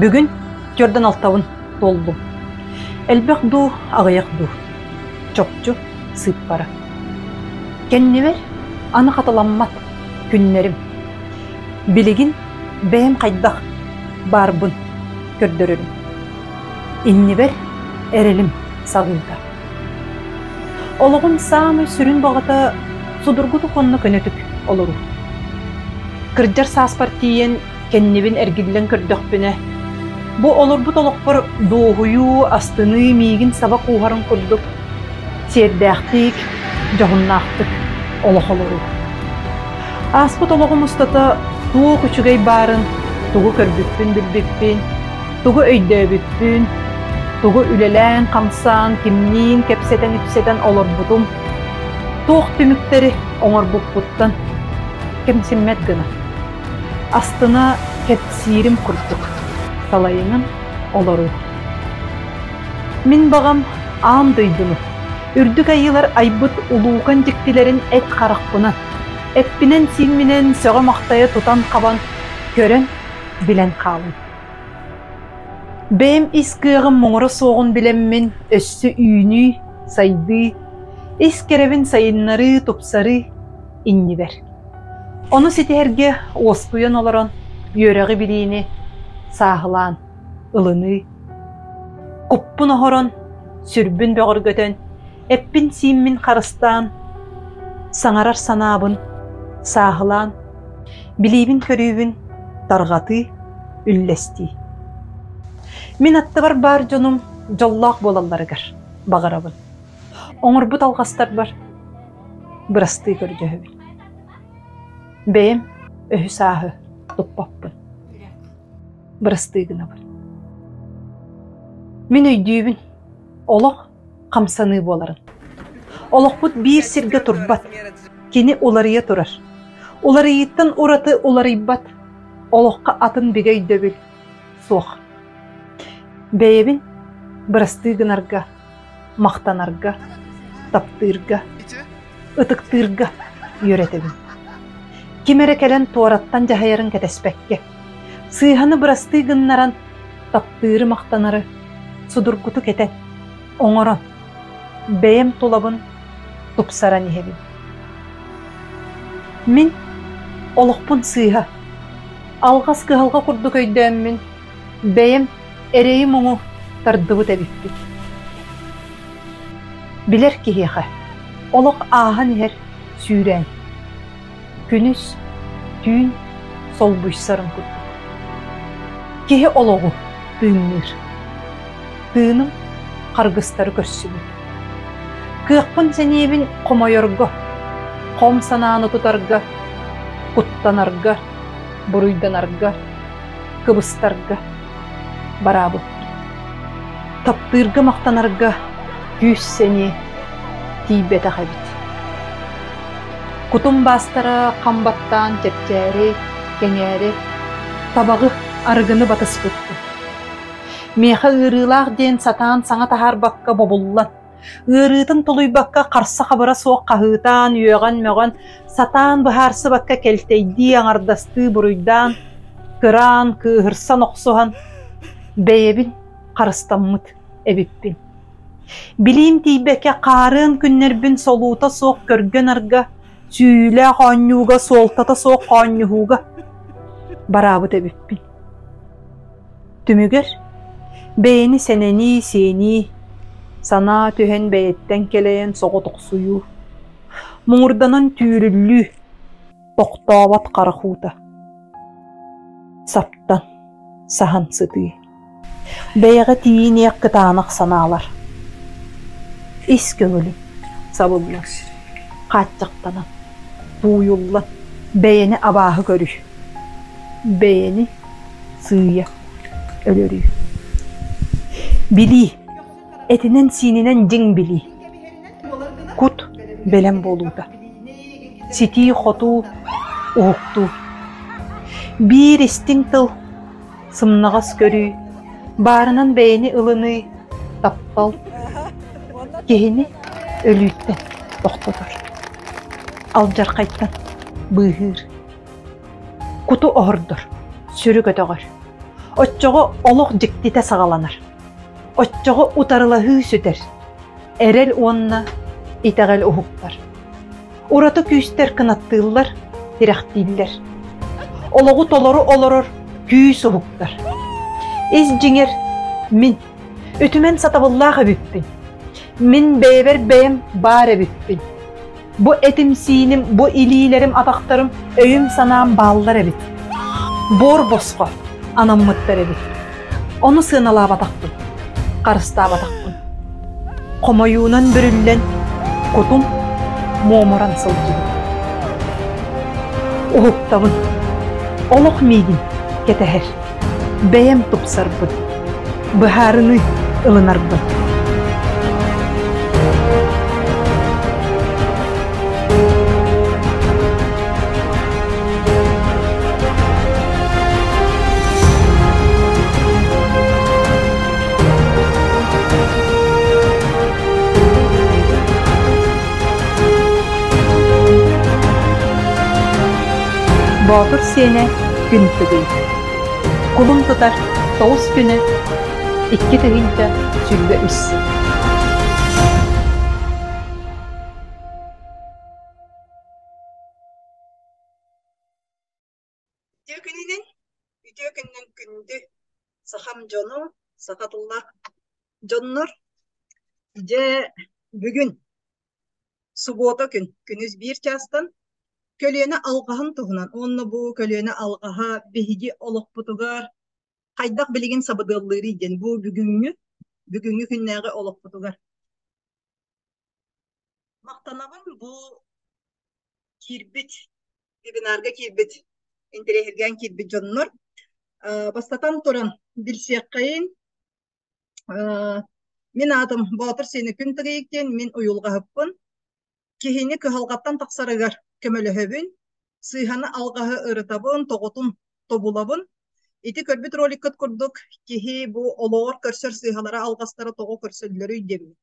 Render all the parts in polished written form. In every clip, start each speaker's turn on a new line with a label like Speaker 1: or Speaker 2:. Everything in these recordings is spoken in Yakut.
Speaker 1: Бүгүн түөрдэн алтабын туоллум. Элбэх дуу, аҕыйах дуу? Чопчу сыыппара. Кэннибэр аны хатыламмат күннэрим. Билигин бэйэм хайдах баарбын көрдөрөрүм. Иннибэр эрэлим саҕыыта. Олоҕум саамай сүрүн баҕата судургутук уонна көнөтүк олоруу. Кырдьар сааспар тиийэн кэннибин эргиллэн көрдөхпүнэ, бу олорбут олохпор дуоһуйуу, астыныы миигин саба кууһарын курдук сиэрдээхтик, дьоһуннаахтык олох олоруу. Ааспыт олоҕум устата туох үчүгэй баарын, тугу көрбүппүн-билбиппин, тугу өйдөөбүппүн, тугу үлэлээн-хамсаан, кимниин кэпсэтэн-ипсэтэн олорбутум, туох түмүктэри оҥорбуппуттан кэмсиммэт гына астына кэпсиирим курдук салайынан олоруу. Мин баҕам аан дойдуну, үрдүк айыылар айбыт улуукан дьиктилэрин эт харахпынан, эппинэн-сиимминэн сөҕө-махтайа тутан-хабан, көрөн, билэн хаалым. Бэйэм ис кыаҕым муҥура суоҕун билэммин өссө үүнүү, сайдыы, ис кэрэбин сайыннарыы, тупсарыы иннибэр. Ону ситиһэргэ уоскуйан олорон үөрэҕи-билиини сааһылаан ылыныы, куппун оһорон, сүрбүн бөҕөргөтөн, эппин-сииммин харыстаан, саҥарар санаабын сааһылаан, билиибин-көрүүбүн тарҕатыы, үллэстии. Мин аттыбар баар дьонум дьоллоох буолалларыгар баҕарабын. Оҥорбут алҕастарбар бырастыы көрдөһөбүн. Бэйэм өһү-сааһы туппаппын. Бырастыы гынабын. Мин өйдүүбүн, олох хамсаныы буоларын. Олохпут биир сиргэ турбат, кини уларыйа турар. Уларыйыыттан ураты уларыйбат, олоххо атын бигэ өйдөбүл суох. Бэйэбин бырастыы гынарга, махтанарга, таптыырга, ытыктыырга үөрэтэбин. Ким эрэ кэлэн туораттан дьаһайарын кэтэспэккэ, сыыһаны бырастыы гыннаран, таптыыры-махтанары судургутук этэн, оҥорон, бэйэм тулабын тупсаран иһэбин. Мин олохпун сыыһа, алҕас кыһалҕа курдук өйдөөммүн, бэйэм эрэйи-муҥу тардыбыт эбиппин. Билэр киһиэхэ олох ааһан иһэр сүүрээн, күнүс, түүн солбуйсарын курдук. Киһи олоҕу тыынныыр. Тыыным харгыстары көрсүбүт. Кыахпын-сэниэбин хомойорго, хом санааны тутарга, куттанарга, буруйданарга, кыбыстарга бараабыппын. Таптыырга махтанарга күүс-сэниэ тиийбэтэх эбит. Кутум баастара хам баттаан чэпчээри, кэҥээри, табаҕы, арыгыны батыспыппын. Миэхэ ыарыылаах диэн сатаан саҥа таһаарбакка бобуллан, ыарыытын тулуйбакка харса-хабыра суох хаһыытаан, үөҕэн-мөҕөн, сатаан быһаарсыбакка кэлтэйдии, аҥардастыы буруйдаан, кыраан, кыыһырсан охсуһан, бэйэбин харыстаммыт эбиппин. Билиим тиийбэккэ хаарыан күннэрбин солуута суох көргө-нарга, сүүйүүлээх оонньууга, суолтата суох оонньуһууга бараабыт эбиппин. Түмүгэр бэйэни сэнэнии, сиэнии, санаа түһэн бэйэттэн кэлэйэн соҕотохсуйуу, муҥурданан түүрүллүү, тохтообот харах уута, саптан, саһан сытыы. Бэйэҕэ тиийиниэх кытаанах санаалар. Ис көҥүлүм сабыллан, хааччахтанан, тууйуллан, бэйэни абааһы көрүү, бэйэни сыыйа өлөрүү. Билии, этинэн-сиининэн дьиҥ билии. Кут бэлэм буолуута. Ситии-хотуу, уһуктуу. Биир истиҥ тыл сымнаҕас көрүү, баарынан бэйэни ылыныы, таптал киһини өлүүттэн тохтотор, алдьархайтан быыһыыр, куту оһордор, сүрү көтөҕөр. Оччоҕо олох дьиктитэ саҕаланар. Оччоҕо утарылаһыы сүтэр. Эрэл уонна итэҕэл уһуктар. Ураты күүстэр кынаттыыллар, тирэхтииллэр. Олоҕу толору олорор күүс уһуктар. Ис дьиҥэр мин үтүмэн сатабыллаах эбиппин. Мин бэйэбэр бэйэм баар эбиппин. Бу этим-сииним, бу илиилэрим, атахтарым, өйүм-санаам бааллар эбит. Буор босхо анаммыттар эбит. Ону сыаналаабатахпын, харыстаабатахпын. Хомойуунан бүрүллэн, кутум муомуран сылдьыбыт. Уһуктабын. Олох миигин кэтэһэр. Бэйэм тупсарбын. Быһаарыныы ылынарбын. Боотур сиэнэ күн тыгый. Кулун тутар тоҕус күнэ 2023.
Speaker 2: Үтүө күнүнэн, үтүө күнүнэн күндү сахам дьоно, саха тыллаах дьоннор. Дьэ, бүгүн субуота күн, күнүс биир чаастан көлүөнэ алҕаһын туһунан уонна бу көлүөнэ алҕаһа биһиги олохпутугар хайдах билигин сабыдыаллыырый диэн бу бүгүҥҥү бүгүҥҥү күннээҕи олохпутугар. Махтанабын бу киирбит вебинарга киирбит интэриэһиргээн киирбит дьоннор. Бастатан туран билсиэххэйин мин аатым Боотур Сиэнэ Күн Тыгыйык диэн мин уйулҕаһыппын. Киһини кыһалҕаттан тахсарыгар көмөлөһөбүн, сыыһаны алҕаһы ырытабын, тоҕотун тобулабын. Ити көрбүт роликкыт курдук киһи бу олоҕор көрсөр сыыһалара алҕастара тоҕо көрсөллөрүй диэммин.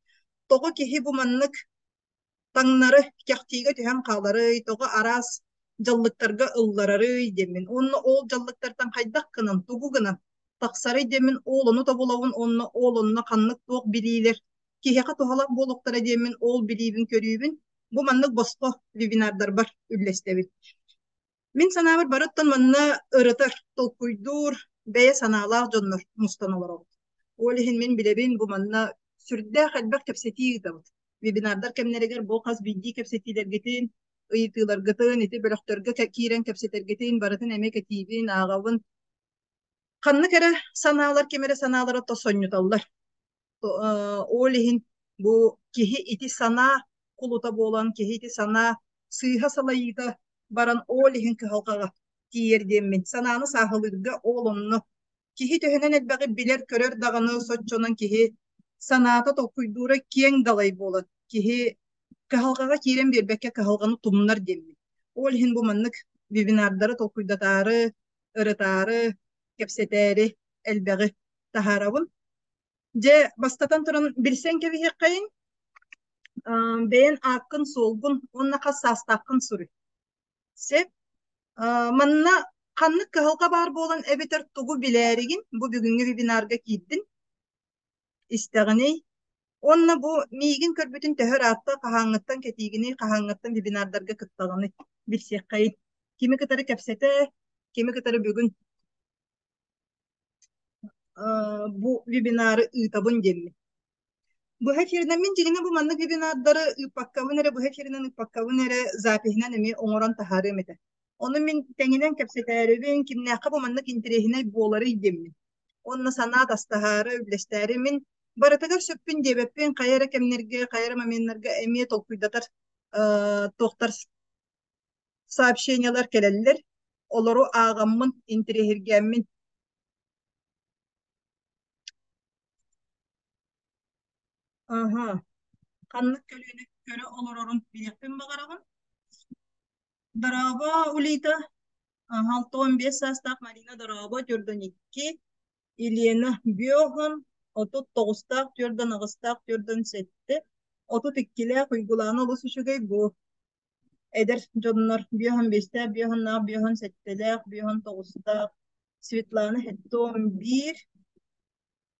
Speaker 2: Тоҕо киһи бу маннык таҥнары кэхтиигэ түһэн хааларый, тоҕо араас дьаллыктарга ылларарый диэммин. Уонна ол дьаллыктартан хайдах гынан, тугу гынан тахсарый диэммин ол ону тобулабын уонна ол онно ханнык туох билиилэр киһиэхэ туһалаах буолуохтара диэммин ол билиибин-көрүүбүн бу маннык босхо вебинардарбар үллэстэбин. Мин санаабар барыттан манна ырытар, толкуйдуур, бэйэ санаалаах дьоннор мустан олоробут. Ол иһин мин билэбин бу манна сүрдээх элбэх кэпсэтии ыытабыт. Вебинардар кэмнэригэр бу хас биирдии кэпсэтиилэргитин, ыйытыыларгытын, ити бөлөхтөргө киирэн кэпсэтэргитин барытын эмиэ кэтиибин, ааҕабын. Ханнык эрэ санаалар ким эрэ санаалара тосонньуталлар. Ол иһин бу киһи ити санаа кулута буолан, киһи ити санаа сыыһа салайыыта баран ол иһин кыһалҕаҕа тиийэр диэммин. Санааны сааһылыырга ол онно. Киһи төһөнөн элбэҕи билэр-көрөр даҕаны соччонон киһи санаата толкуйдуура киэҥ далай буолан, киһи кыһалҕаҕа киирэн биэрбэккэ кыһалҕаны тумнар диэммин. Ол иһин бу маннык вебинардары толкуйдатаары, ырытаары, кэпсэтээри элбэҕи таһаарабын. Дьэ, бастатан туран билсэн кэбиһиэххэйиҥ. Бэйэн ааккын-суолгун уонна хас саастааххын суруй. Сөп. Манна ханнык кыһалҕа баар буолан эбэтэр тугу билээригин бу бүгүҥҥү вебинарга киирдин истэҕиний уонна бу миигин көрбүтүн төһө ыраатта хаһааҥҥыттан кэтиигиний хаһааҥҥыттан вебинардарга кыттаҕыный билсиэххэйин. Кими кытары кэпсэтэ, кими кытары бүгүн бу вебинары ыытабын диэммин. Быһа эфиринэн мин дьиҥинэ бу маннык вебинардары ыыппаккабын эрэ, быһа эфиринэн ыыппаккабын эрэ запиһинэн эмиэ оҥорон таһаарыам этэ. Ону мин тэҥинэн кэпсэтээрибин, кимнээххэ бу маннык интэриэһинэй буоларый диэммин. Уонна санаа атастаһаары, үллэстээри мин барытыгар сөппүн диэбэппин, хайа эрэ кэмнэргэ, хайа эрэ моменнарга эмиэ толкуйдатар туохтар сообщениелар кэлэллэр. Олору ааҕаммын, интэриэһиргээммин Аһа, ханнык көлүөнэ көрө олорорун билиэхпин баҕараҕын. Дорообо, Улита. Аһа, 65 саастаах Марина Дорообо, 42. Елена Бөһөн, 39-таах, 48-таах, 47. 32-лээх Уйгулаана олус үчүгэй бу. Эдэр дьоннор 55-тээх, 50-наах, 57-лээх, 59-таах. Светлана 71,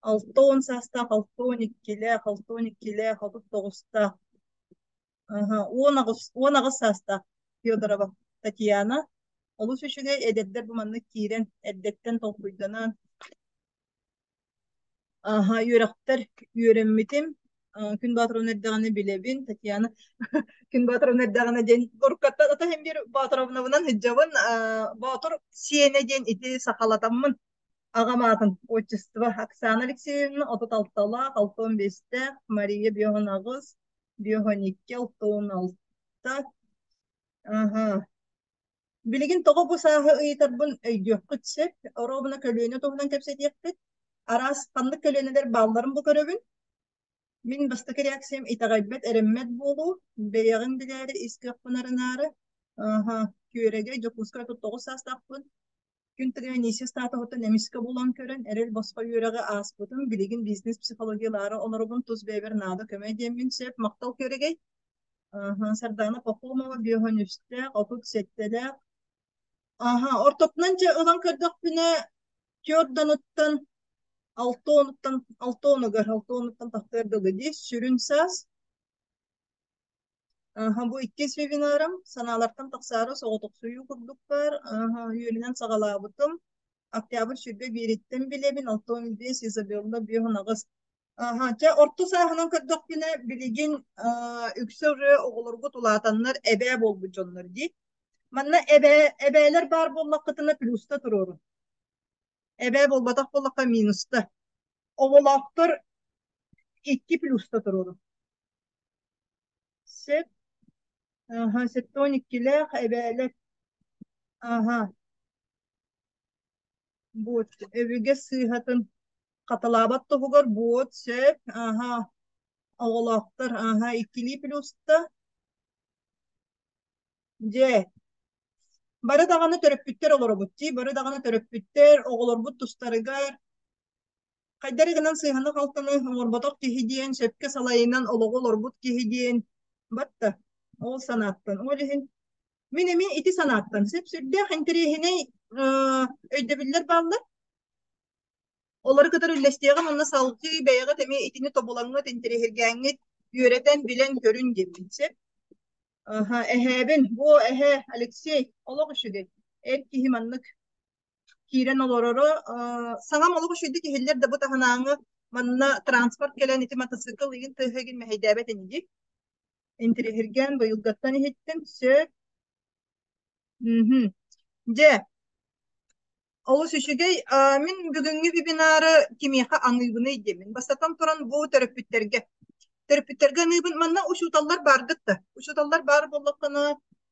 Speaker 2: 60 саастаах, 62-лээх, 62-лээх, 39-таах, 18 саастаах Федорова Татьяна. Олус үчүгэй эдэрдэр бу маннык киирэн эрдэттэн толкуйданан Аһа, үөрэхтэр үөрэммитим. Күн Боотурун эрдэҕинэ билэбин. Татьяна Күн Боотурун эрдэҕинэ диэн уруккаттан ата иһин биир Боотуровнабынан сылдьабын. Боотур сиэнэ диэн ити сахалатаммын. Аҕам аатын отчество Оксана Алексеевна 36-лаах, 65-тээх, Мария 58, 52, 66. Аһа. Билигин тоҕо бу сааһы ыйытарбын өйдүөххүт сөп, оруобуна көлүөнэ туһунан кэпсэтиэхпит. Араас ханнык көлүөнэлэр баалларын бу көрөбүн. Мин бастакы реакциям итэҕэйбэт, эрэммэт буолуу, бэйэҕин билээри ис кыахпын арынаары. Аһа, Күөрэгэй, Дьокуускай 39 саастаахпын. Күн тыгын Анисия статуһуттан эмискэ булан көрөн, эрэл босхо үөрэҕи ааспытым, билигин бизнес психологиялаары олоробун, тус бэйэбэр наада көмө диэммин сөп. Махтал Күөрэгэй. Аһа, Сардаана Пахомова 53-тээх, 37-лээх. Аһа, ортотунан дьэ ылан көрдөхпүнэ, түөрт алта онуттан алта онугар, алта онуттан тахсыар дылы дии, сүрүн саас. Аһа, бу иккис вебинарым санаалартан тахсаары соҕотохсуйуу курдук баар. Аһа, үөрэнэн саҕалаабытым. Октябрь 21-иттэн билэбин, 65, Изабелла 58. Аһа, чэ, орто сааһынан көрдөхпүнэ, билигин үксэ уже оҕолоргут улаатаннар эбээ буолбут дьоннор дии. Манна эбээ, эбээлэр баар буоллаххытына плюста туруорун. Эбээ буолбатах буоллахха минуста. Оҕолоохтор икки плюста туруорун. Сөп. Аһа, 72-лээх эбээлэр. Аһа. Буот өбүгэ сыыһатын хатылаабат туһугар буот сөп. Аһа. Оҕолоохтор аһа иккилии плюста. Дьэ, бары даҕаны төрөппүттэр олоробут дии, бары даҕаны төрөппүттэр оҕолорбут тустарыгар хайдары гынан сыыһаны-халтаны оҥорботох киһи диэн, сөпкө салайынан олоҕу олорбут киһи диэн батта ол санааттан. Ол иһин мин эмиэ ити санааттан сөп сүрдээх интэриэһинэй өйдөбүллэр бааллар. Олору кытары үллэстиэҕим уонна салгыы бэйэҕит эмиэ итини тобулаҥҥыт, интэриэһиргээҥҥит, үөрэтэн, билэн, көрүн диэбин сөп. Аха, эһээбин, бу эһээ Алексей олох үчүгэй. Эр киһи маннык киирэн олороро саҥам олох үчүгэйдик иһиллэр да бу таһынааҥы манна транспорт кэлэн ити матасыыкыл игин тыаһа игин мэһэйдээбэт инigi интириэһиргээн быйылгаттан иһиттим сөп дьэ олус үчүгэй. Мин бүгүҥҥү вебинары кимиэхэ аныыбыный диэмин бастатан туран бу төрөппүттэргэ төрөппүттэргэ аныыбын. Манна учууталлар баардык да учууталлар баар буоллаххына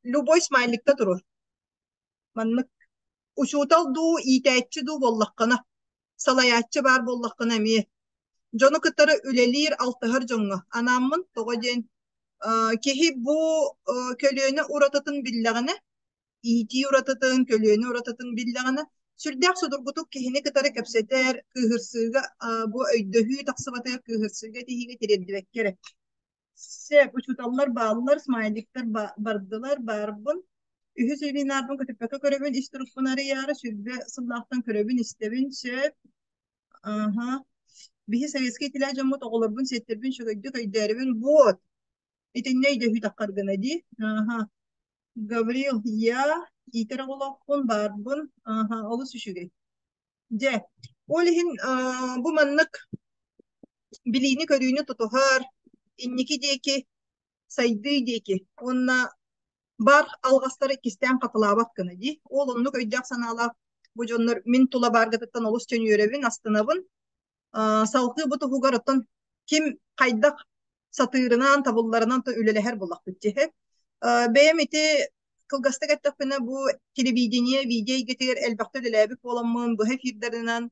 Speaker 2: любой смайликта туруор. Маннык учуутал дуу, иитээччи дуу буоллаххына, салайааччы баар буоллаххына эмиэ дьону кытары үлэлиир, алтыһар дьоҥҥо анааммын. Тоҕо диэн киһи бу көлүөнэ уратытын биллэҕинэ, иитии уратытын, көлүөнэ уратытын биллэҕинэ, сүрдээх судургутук киһини кытары кэпсэтэр, кыыһырсыыга бу өйдөһүү тахсыбатыгар кыыһырсыыга этиһиигэ тириэрдибэккэ эрэ. Сөп, учууталлар бааллар, смайликтар бардылар, баарбын. Үһүс вебинарбын көтүппэккэ көрөбүн, ис турукпун арыйаары 20 сыллаахтан көрөбүн, истэбин, сөп. Аһа. Биһи советскай тилээ дьоммут оҕолорбун, сиэттэрбин үчүгэйдик өйдөөрүбүн. Вот. Итиннэ өйдөһүү таххар гына дии. Аһа. Гаврил, я иитэр оҕолоохпун, баарбын. Аһа, олус үчүгэй. Дьэ, ол иһин бу маннык билиини-көрүүнү тутуһар, инники диэки, сайдыы диэки уонна бар алҕастары иккистээн хатылаабат гына дии. Ол оннук өйдөөх-санаалаах бу дьоннор мин тула бааргытыттан олус төнүөрэбин, астынабын. Салгыы бу туһугар оттон ким хайдах сатыырынан, табылларынан то үлэлэһэр буоллахпыт дии. Бэйэм ити кылгастык эттэхпинэ бу телевидение, видео эйгэтигэр элбэхтэ үлэлээбит буоламмын, быһа эфирдэринэн,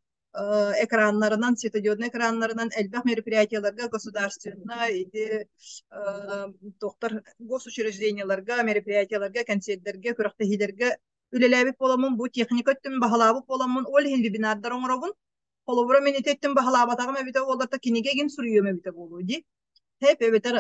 Speaker 2: экраннарынан, светодиоднай экраннарынан элбэх мероприятиеларга государственнай ити туохтар госучреждениеларга, мероприятиеларга, концерттэргэ, күрэхтэһиилэргэ үлэлээбит буоламмын, бу техника өттүн баһылаабыт буоламмын, ол иһин вебинардар оҥоробун. Холобура, мин ити өттүн баһылаабатаҕым эбитэ буоллар, кинигэ игин суруйуом эбитэ буолуо дии. Хэп эбэтэр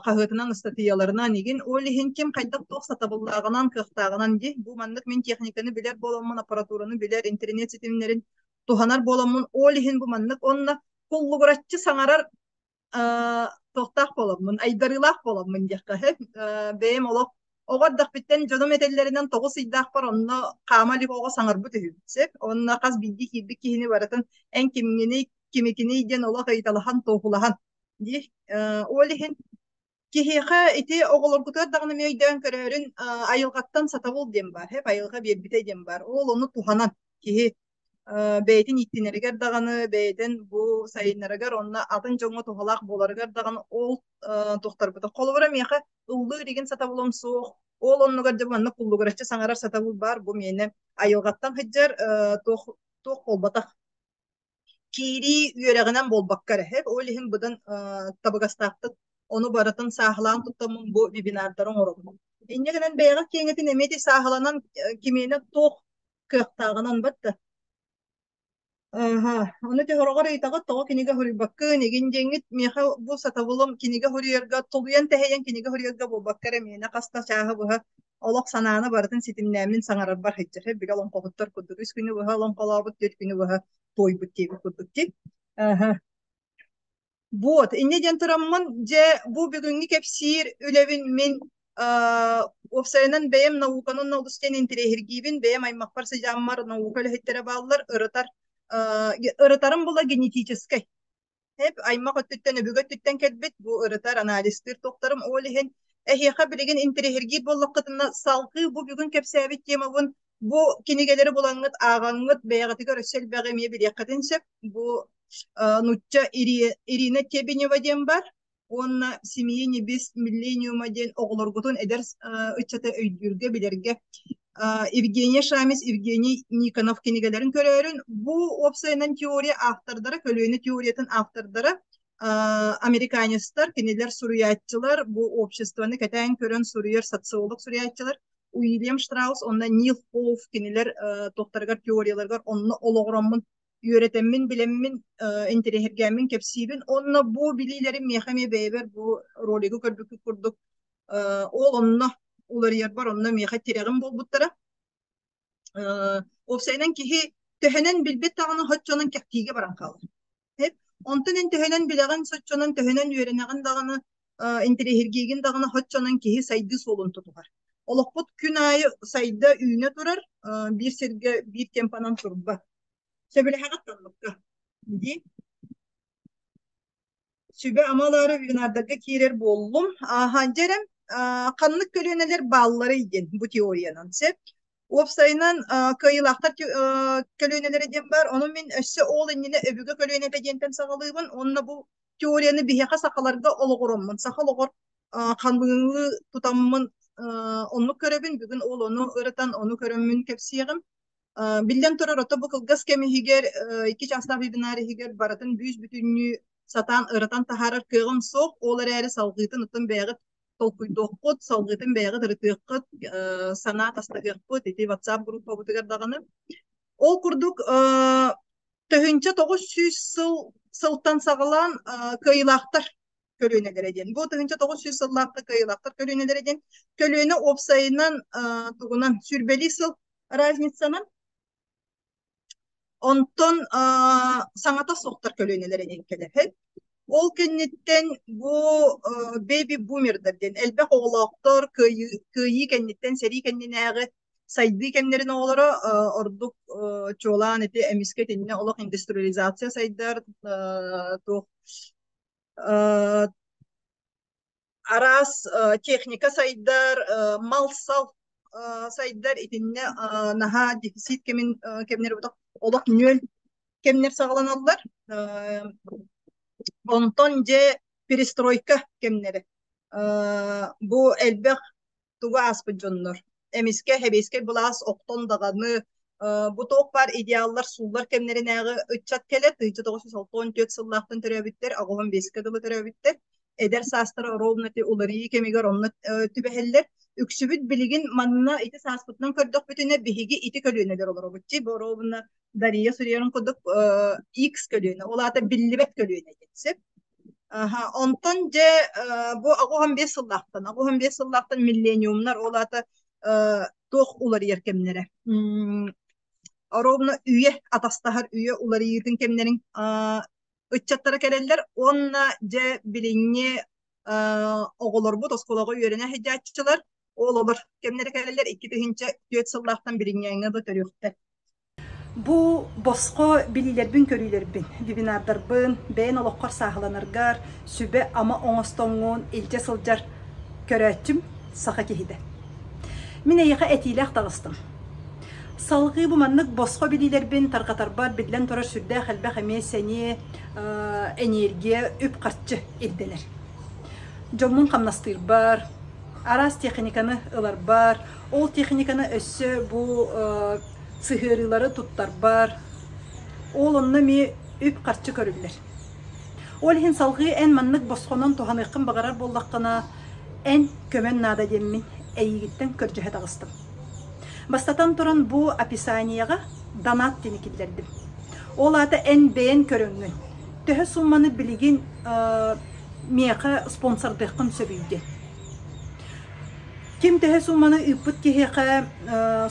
Speaker 2: хаһыатынан, ыстатыйаларынан игин ол иһин ким хайдах туох сатабыллааҕынан, кыахтааҕынан дии. Бу маннык мин техниканы билэр буоламмын, аппаратураны билэр, интернет ситимнэрин туһанар буоламмын, ол иһин бу маннык уонна куллугураччы саҥарар туохтаах буоламмын, айдарыылаах буоламмын диэххэ сөп. Бэйэм олох оҕо эрдэхпиттэн дьонум этэллэринэн 9 ыйдаахпар онно хаама илик оҕо саҥарбыт үһүбүт сөп. Онно хас биирдии киирбит киһини барытын эн кимҥиний, кимикиний диэн олох ыйыталаһан, туоһулаһан дии. Ол иһин киһиэхэ ити оҕолоргутугар даҕаны эмиэ өйдөөн көрөөрүн айылҕаттан сатабыл диэн баар, һэп айылҕа биэрбитэ диэн баар. Ол ону туһанан киһи бэйэтин ииттинэригэр даҕаны, бэйэтин бу сайыннарыгар уонна атын дьоҥҥо туһалаах буоларыгар даҕаны ол туохтарбыта. Холобура, миэхэ ыллыыр игин сатабылым суох, ол оннугар дьэ маннык куллугураччы саҥарар сатабыл баар, бу миэнэ айылҕаттан сылдьар туох туох буолбатах киирии үөрэҕинэн буолбакка эрэ, ол иһин быдан табыгастаахтык ону барытын сааһылаан туттаммын бу вебинардары оҥоробун. Инньэ гынан бэйэҕит киэҥэтин эмиэ ити сааһыланан кимиэнэ туох кыахтааҕынан батта. Аха, ону төһөрөҕөр ыйытаҕыт тоҕо кинигэ суруйбаккын игин диэҥҥит миэхэ бу сатабылым кинигэ суруйарга тулуйан тэһийэн кинигэ суруйарга буолбакка эрэ миэнэ хаста чааһы быһа олох санааны барытын ситимнээммин саҥарарбар сылдьар били олоҥхоһуттар курдук 3 күнү быһа олоҥхолообут 4 күнү быһа туойбут диэбит курдук дии. Аха. Вот, инньэ диэн тураммын, дьэ, бу бүгүҥҥү кэпсиир үлэбин мин уопсайынан бэйэм науканы олус диэн интэриэһиргиибин, бэйэм аймахпар сыдьааммар наука үлэһиттэрэ бааллар, ырытар ырытарым була генетическэй. Эп аймах өттүттэн, өбүгэ өттүттэн кэлбит бу ырытар, анализтыыр туохтарым ол иһин эһиэхэ билигин интэриэһиргиир буоллаххытына, салгыы бу бүгүн кэпсээбит темабын бу кинигэлэри булаҥҥыт, ааҕаҥҥыт, бэйэҕитигэр өссө элбэҕи эмиэ билиэххитин сөп. Бу нучча Ирина Тебенева диэн бар уонна «Семьи небес миллениума» диэн оҕолоргутун эдэр ыччаты өйдүүргэ, билэргэ Евгения Шамис, Евгений Никонов кинигэлэрин көрөөрүн, бу уопсайынан теория автордара, көлүөнэ теориятын автордара американецтар, кинилэр суруйааччылар, бу обществоны кэтээн көрөн суруйар социолог суруйааччылар Уильям Штраус уонна Нил Хоуф кинилэр туохтарыгар теорияларыгар онно олоҕураммын үөрэтэммин, билэммин, интэриэһиргээммин кэпсиибин. Уонна бу билиилэрим миэхэ эмиэ бэйэбэр бу ролигы көрбүккүт курдук ол онно уларыйарбар онно миэхэ тирэҕим буолбуттара. Уопсайынан киһи төһөнөн билбит даҕаны соччонон кэхтиигэ баран хаалар. Онтон эн төһөнөн билэҕин, соччонон төһөнөн үөрэнэҕин даҕаны, интэриэһиргиигин даҕаны соччонон киһи сайдыы суолун тутуһар. Олохпут күн аайы сайда үүнэ турар, биир сиргэ биир темпанан турбат. Сөбүлэһэҕит оннукка? Дии. Сүбэ-ама ылаары вебинардарга киирэр буоллум. Ааһан дьэ ханнык көлүөнэлэр баалларый диэн бу теориянан сөп. Уопсайынан кыайыылаахтар көлүөнэлэрэ диэн баар. Ону мин өссө ол иннинэ өбүгэ көлүөнэтэ диэнтэн саҕалыыбын. Уонна бу теорияны биһиэхэ сахаларга олоҕуроммун, саха олоҕор ханныгы тутаммын оннук көрөбүн. Бүгүн ол ону ырытан, ону көрөммүн кэпсиэҕим. Биллэн турар, ото бу кылгас кэм иһигэр, 2 чаастаах вебинар иһигэр барытын бүүс-бүтүннүү сатаан ырытан таһаарар кыаҕым суох. Ол эрээри салҕыытын оттон бэйэҕит толкуйдуоххут, салҕыытын бэйэҕит ырытыаххыт, санаа атастаһыахпыт ити WhatsApp группабытыгар даҕаны. Ол курдук, 1900 сылтан саҕалаан кыайыылаахтар көлүөнэлэрэ диэн. Бу 1900 сыллаахта кыайыылаахтар көлүөнэлэрэ диэн көлүөнэ уопсайынан тугунан сүүрбэлии сыл разницанан онтон саҥата суохтар көлүөнэлэрэ диэн кэлэр. Ол кэнниттэн бу бэби бумердар диэн элбэх оҕолоохтор кыайыы кэнниттэн сэрии кэннинээҕи сайдыы кэмнэрин оҕолоро ордук чуолаан ити эмискэ итиннэ олох индустриализация сайдар туох араас техника сайдар, мал-сал сайдар итиннэ наһаа дефицит кэмин кэмнэр олох ньүөл кэмнэр саҕаланаллар. Онтон дьэ перестройка кэмнэрэ. Бу элбэх тугу ааспыт дьоннор. Эмискэ сэбиэскэй былаас охтон даҕаны бу туох баар идеаллар сууллар кэмнэринээҕи ыччат кэлэр 1964 сыллаахтан төрөөбүттэр, 85-кэ дылы төрөөбүттэр. Эдэр саастара ровно ити уларыйыы кэмигэр онно түбэһэллэр. Үксүбүт билигин манна ити сааспытынан көрдөхпүтүнэ биһиги ити көлүөнэлэр олоробут. Бу ровно Дария суруйарын курдук X көлүөнэ, ол аата биллибэт көлүөнэ диэн сөп. Аха, онтон дьэ бу 85 сыллаахтан, 85 сыллаахтан миллениумнар ол аата туох уларыйар кэмнэрэ. Ровно үйэ атастаһар үйэ уларыйыытын кэмнэрин ыччаттара кэлэллэр уонна дьэ билиҥҥи оҕолорбут оскуолаҕа үөрэнэ сылдьааччылар ол олор кэмнэрэ кэлэллэр 2004 сыллаахтан билиҥҥээҥҥэ да төрүөхтэр.
Speaker 1: Бу босхо билиилэрбин-көрүүлэрбин, вебинардарбын бэйэн олоххор сааһыланаргар сүбэ-ама оҥостоҥҥун илдьэ сылдьар көрөөччүм саха киһитэ. Мин эйиэхэ этиилээх таҕыстым. Салҕыы бу маннык босхо билиилэрбин тарҕатарбар биллэн турар сүрдээх элбэх эмиэ сэниэ, энергия, үп-харчы ирдэнэр. Дьоммун хамнастыырбар, араас техниканы ыларбар, ол техниканы өссө бу сыһыарыылары туттарбар, ол онно эмиэ үп-харчы көрүллэр. Ол иһин салҕыы эн маннык босхонон туһаныаххын баҕарар буоллаххына, эн көмөн наада диэммин эйигиттэн көрдьөһө таҕыстым. Бастатан туран бу описаниеҕа донат диэни киллэрдим. Ол аата эн бэйэн көрөҥҥүн, төһө суумманы билигин миэхэ спонсордыаххын сөбүй диэн. Ким төһө суумманы ыыппыт киһиэхэ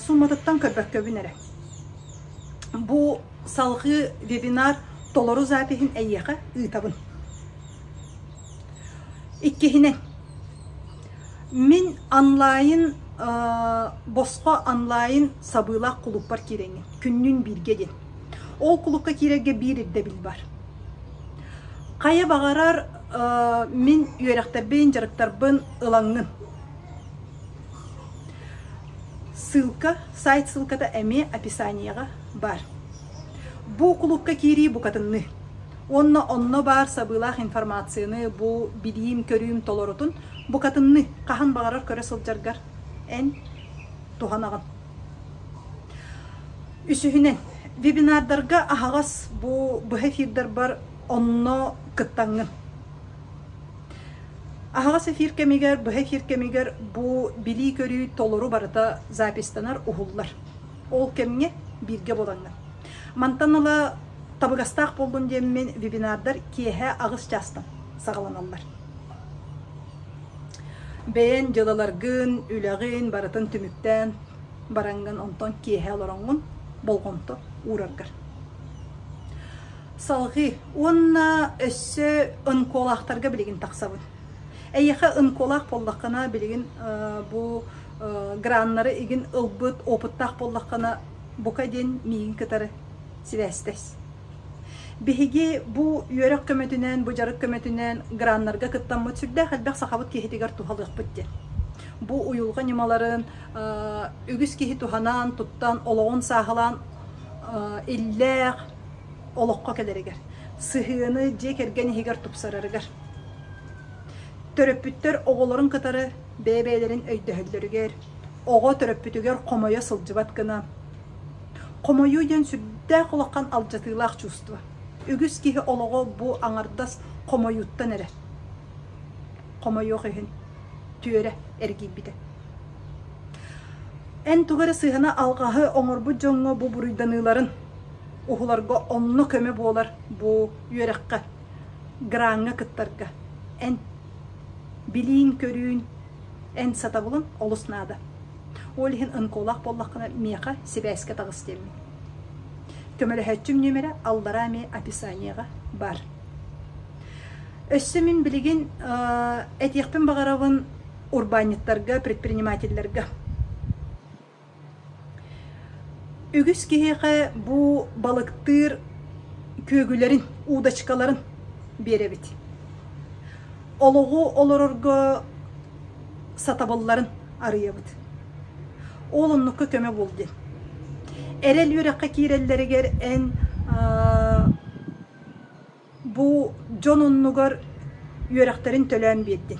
Speaker 1: суумматыттан көрбөккөбүн эрэ. Бу салҕыы вебинар толору запиһын эйиэхэ ыытабын. Иккиһинэн, мин онлайн босхо онлайн сабыылаах кулууппар киирэҥҥин, күннүүн бииргэ диэн. Ол кулуупка киирэргэ биир ирдэбил бар. Хайа баҕарар мин үөрэхтэрбин, дьарыктарбын ылаҥҥын. Ссылка, сайт ссылката эмиэ описаниеҕа баар. Бу кулуупка киирии букатынныы. Уонна онно баар сабыылаах информацияны бу билиим-көрүүм толорутун букатынныы хаһан баҕарар көрө сылдьаргар эн туһанаҕын. Үсүһүнэн, вебинардарга аһаҕас бу быһа эфирдарбар онно кыттаҥҥын. Аһаҕас эфир кэмигэр, быһа эфир кэмигэр бу билии-көрүү толору барыта запистанар, уһуллар. Ол кэмҥэ бииргэ буолаҥҥын. Мантан ыла табыгастаах буоллун диэммин вебинардар киэһэ 8 чаастан саҕаланаллар. Бэйэн дьыалаларгын, үлэҕин барытын түмүктээн бараҥҥын, онтон киэһэ олороҥҥун болҕомто уураргар. Салҕыы уонна өссө ынколаахтарга билигин тахсабын. Эйиэхэ ынколаах буоллаххына, билигин бу граннары игин ылбыт опыттаах буоллаххына, бука диэн миигин кытары сибээстэс. Биһиги бу үөрэх көмөтүнэн, бу дьарык көмөтүнэн граннарга кыттаммыт сүрдээх элбэх сахабыт киһитигэр туһалыахпыт диэн. Бу уйулҕа ньымаларын үгүс киһи туһанан, туттан, олоҕун сааһылаан иллээх олоххо кэлэригэр, сыһыаны дьиэ кэргэн иһигэр тупсарарыгар, төрөппүттэр оҕолорун кытары бэйэ-бэйэлэрин өйдөһөллөрүгэр, оҕо төрөппүтүгэр хомойо сылдьыбат гына. Хомойуу диэн сүрдээх улахан алдьатыылаах чувство. Үгүс киһи олоҕо бу аҥардас хомойууттан эрэ. Хомойуох иһин түөрэ эргийбитэ. Эн тугу эрэ сыһыана алҕаһы оҥорбут дьоҥҥо бу буруйданыыларын уһуларга онно көмө буолар бу үөрэххэ, граҥҥа кыттарга. Эн билиин-көрүүн, эн сатабылын олус наада. Ол иһин ынколаах буоллаххына миэхэ сибээскэ таҕыс диэммин. Көмөлөһөөччүм нүөмэрэ аллараа эмиэ описаниеҕа баар. Өссө мин билигин этиэхпин баҕарабын урбаанньыттарга, предпринимателлэргэ. Үгүс киһиэхэ бу балыктыыр күөгүлэрин, удочкаларын биэрэбит. Олоҕу олорорго сатабылларын арыйабыт. Ол оннукка көмө буол диэн. Эрэл үөрэххэ киирэллэригэр эн Бу дьон оннугар үөрэхтэрин төлөөн биэрдин.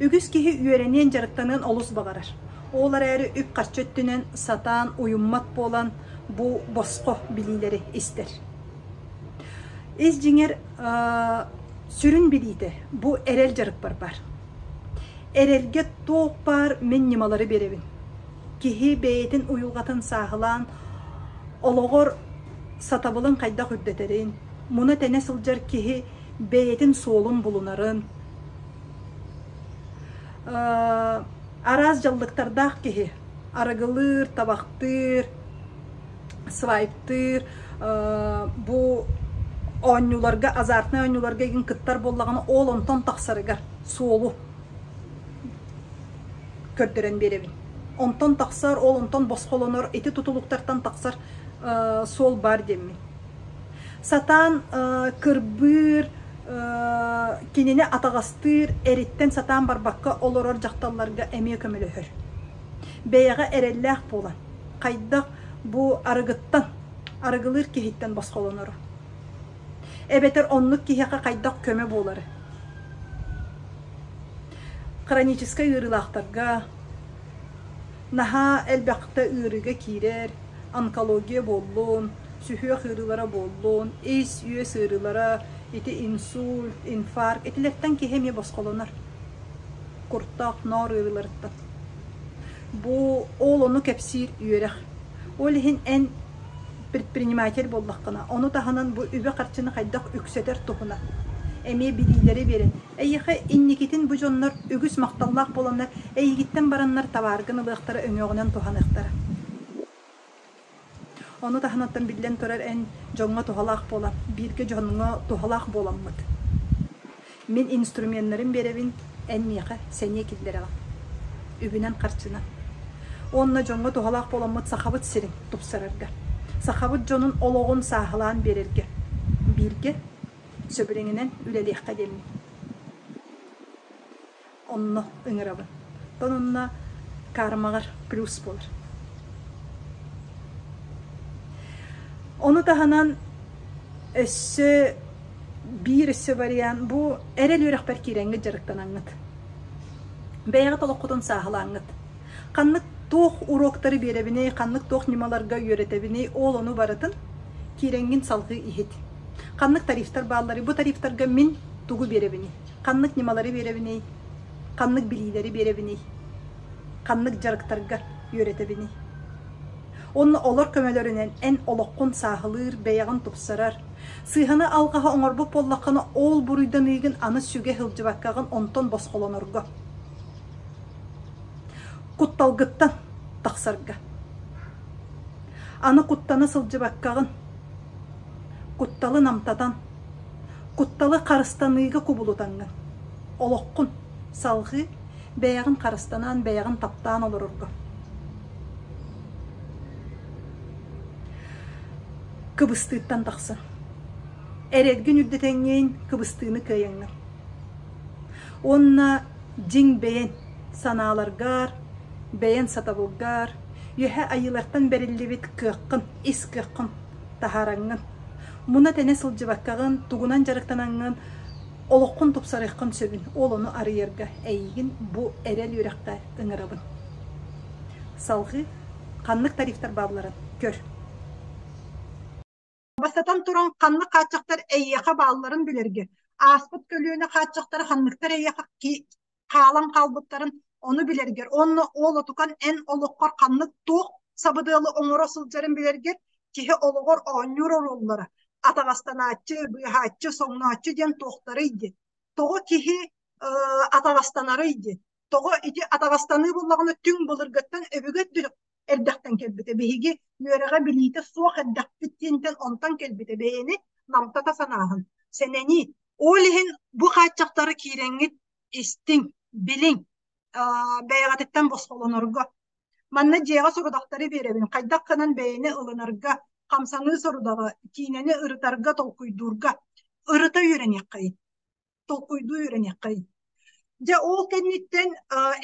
Speaker 1: Үгүс киһи үөрэниэн, дьарыктаныан олус баҕарар. Ол эрээри үп-харчы өттүнэн сатаан уйуммат буолан, бу босхо билиилэри истэр. Ис дьиҥэр сүрүн билиитэ бу эрэл дьарыкпар баар. Эрэлгэ туох баар мин ньымалары биэрэбин. Киһи бэйэтин уйулҕатын сааһылаан олоҕор сатабылын хайдах үрдэтэрин, муна-тэнэ сылдьар киһи бэйэтин суолун булунарын, араас дьаллыктардаах киһи арыгылыыр, табахтыыр, свайптыыр, бу оонньууларга, азартнай оонньууларга игин кыттар буоллаҕына, ол онтон тахсарыгар суолу көрдөрөн биэрэбин. Онтон тахсар, ол онтон босхолонор, ити тутулуктартан тахсар суол баар диэммин. Сатаан кырбыыр, кинини атаҕастыыр, эриттэн сатаан барбакка олорор дьахталларга эмиэ көмөлөһөр. Бэйэҕэ эрэллээх буолан, хайдах бу арыгыттан, арыгылыыр киһиттэн босхолонору. Эбэтэр оннук киһиэхэ хайдах көмө буолары. Хроническай ыарыылаахтарга наһаа элбэхтэ ыарыыга киирэр, онкология буоллун, сүһүөх ыарыылара буоллун, ис-үөс ыарыылара, ити инсульт, инфаркт итилэртэн киһи эмиэ босхолонор. Куртах, ноор ыарыыларыттан. Бу ол ону кэпсиир үөрэх. Ол иһин эн предприниматель буоллаххына, ону таһынан бу үбү-харчыны хайдах үксэтэр туһунан эмиэ билиилэри биэрэн, эйиэхэ инникитин бу дьоннор үгүс махталлаах буоланнар эйигиттэн бараннар табааргын ылыахтара, өҥөҕүнэн туһаныахтара. Ону таһынан биллэн турар эн дьоҥҥо туһалаах буолан, бииргэ дьоҥҥо туһалаах буоламмыт. Мин инструменнарын биэрэбин, эн миэхэ сэниэ киллэрэҕин. Үбүнэн-харчынан. Уонна дьоҥҥо туһалаах буоламмыт Сахабыт сирин тупсарарга, сахабыт дьонун олоҕун сааһылаан биэрэргэ бииргэ сөбүлэҥинэн үлэлиэххэ диэммин. Онно ыҥырабын. Оттон онно кармаҕар плюс буолар. Ону таһынан өссө биир өссө вариант бу эрэл үөрэхпэр киирэҥҥит дьарыктанаҥҥыт. Бэйэҕит олоххутун сааһылааҥҥыт. Ханнык туох уроктары биэрэбиний, ханнык туох ньымаларга үөрэтэбиний, ол ону барытын киирэҥҥин салҕыы иһит. Ханнык тарифтар баалларый, бу тарифтарга мин тугу биэрэбиний? Ханнык ньымалары биэрэбиний? Ханнык билиилэри биэрэбиний? Ханнык дьарыктарга үөрэтэбиний? Уонна олор көмөлөрүнэн эн олоххун сааһылыыр, бэйэҕин тупсарар. Сыыһаны алҕаһы оҥорбут буоллаххына, ол буруйданыыгын аны сүгэ сылдьыбаккаҕын онтон босхолонорго. Кутталгыттан тахсарга. Аны куттана сылдьыбаккаҕын, кутталы намтатан, Кутталы харыстаныыга кубулутаҥҥын, олоххун салҕыы, бэйэҕин харыстанан, бэйэҕин таптаан олорорго. Кыбыстыыттан тахсан. Эрэлгин үрдэтэҥҥин, кыбыстыыны кыайаҥҥын. Уонна дьиҥ бэйэн санааларгар, бэйэн сатабылгар, үөһэ айыылартан бэриллибит кыаххын, ис кыаххын таһаараҥҥын, муна-тэнэ сылдьыбаккаҕын, тугунан дьарыктанаҥҥын олоххун тупсарыаххын сөбүн, ол ону арыйарга эйигин бу эрэл үөрэххэ ыҥырабын. Салҕыы ханнык тарифтар баалларын көр.
Speaker 2: Бастатан туран, ханнык хааччахтар эйиэхэ баалларын билэргэ, ааспыт көлүөнэ хааччахтара ханныктар эйиэхэ хаалан хаалбыттарын ону билэргэр уонна ол отукан эн олоххор ханнык туох сабыдыалы оҥоро сылдьарын билэргэр киһи олоҕор оонньуур оруоллара атаҕастанааччы, быыһааччы, соҥнооччу диэн туохтарый диэн. Тоҕо киһи атаҕастанарый диэн. Тоҕо ити атаҕастаныы буоллаҕына түҥ былыргыттан өбүгэ эрдэхтэн кэлбитэ. Биһиги үөрэҕэ билиитэ суох эрдэхпит диэнтэн онтон кэлбитэ. Бэйэни намтата санааһын, сэнэнии. Ол иһин бу хааччахтары киирэҥҥит истиҥ, билиҥ, бэйэҕититтэн босхолонорго. Манна дьиэҕэ сорудахтары биэрэбин, хайдах гынан бэйэни ылынарга, хамсаныы сорудаҕы, киинэни ырытарга, толкуйдуурга. Ырыта үөрэниэххэйин, толкуйдуу үөрэниэххэйин. Дьэ ол кэнниттэн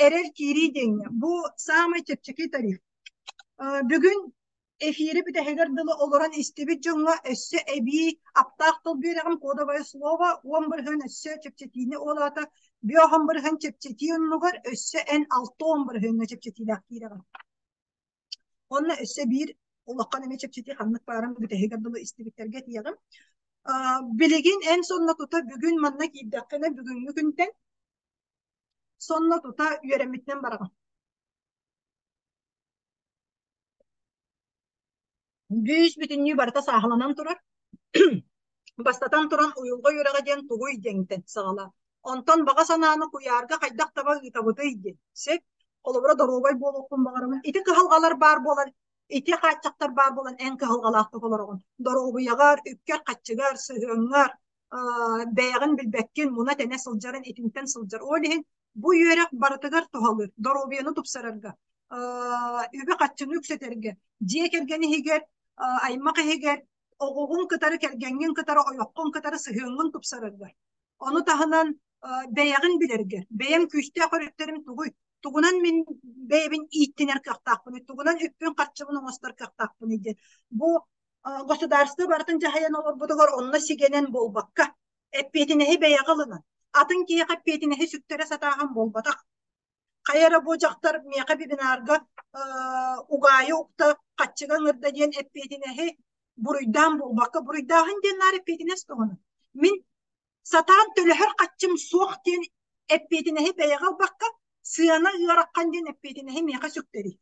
Speaker 2: эрэл киирии диэҥҥэ бу саамай чэпчэки тариф. Бүгүн Эфири бүтэһигэр дылы олорон истибит дьоҥҥо өссө эбии аптаах тыл биэрэҕим кодовое слово 10% өссө чэпчэтиини ол аата 5% чэпчэтии оннугар өссө эн 60% чэпчэтиилээх киирэҕин. Онно өссө биир улахан эмэ чэпчэтии ханнык баарын бүтэһигэр дылы истибиттэргэ этиэҕим. Билигин эн сонно тута бүгүн манна киирдэххинэ бүгүҥҥү күнтэн сонно тута үөрэммитинэн бараҕын. Бүүс бүтүннүү барыта сааһыланан турар. Бастатан туран, уйулҕа үөрэҕэ диэн тугуй диэҥтэн саҕалаа. Онтон баҕа санааны куйаарга хайдах таба ыытабытый диэн. Сөп. Холобура, доруобай буолуохпун баҕарабын. Ити кыһалҕалар баар буолан, ити хааччахтар баар буолан эн кыһалҕалаахтык олороҕун. Доруобуйаҕар, үпкэр-харчыгар, сыһыаҥҥар, бэйэҕин билбэккин, муна-тэнэ сылдьарын итинтэн сылдьар. Ол иһин бу үөрэх барытыгар туһалыыр, доруобуйаны тупсарарга, үбү-харчыны үксэтэргэ, дьиэ кэргэн иһигэр, аймах иһигэр оҕоҕун кытары, кэргэҥҥин кытары, ойоххун кытары сыһыаҥҥын тупсараргар. Ону таһынан бэйэҕин билэргэр, бэйэм күүстээх өрүттэрим тугуй, тугунан мин бэйэбин ииттинэр кыахтаахпыный, тугунан үппүн-харчыбын оҥостор кыахтаахпыный диэн. Бу государство барытын дьаһайан олорбутугар онно сигэнэн буолбакка, эппиэтинэһи бэйэҕэ ылынан, атын киһиэхэ эппиэтинэһи сүктэрэ сатааһын буолбатах. Хайа эрэ бу дьахтар миэхэ вебинарга угаайы укта хаччыга ыҥырда диэн эппиэтинэһи буруйдаан буолбакка, буруйдааһын диэн наар эппиэтинэс туһунан. Мин сатаан төлөһөр хаччым суох диэн эппиэтинэһи бэйэҕэ ылбакка, сыана ыарахан диэн эппиэтинэһи миэхэ сүктэрий.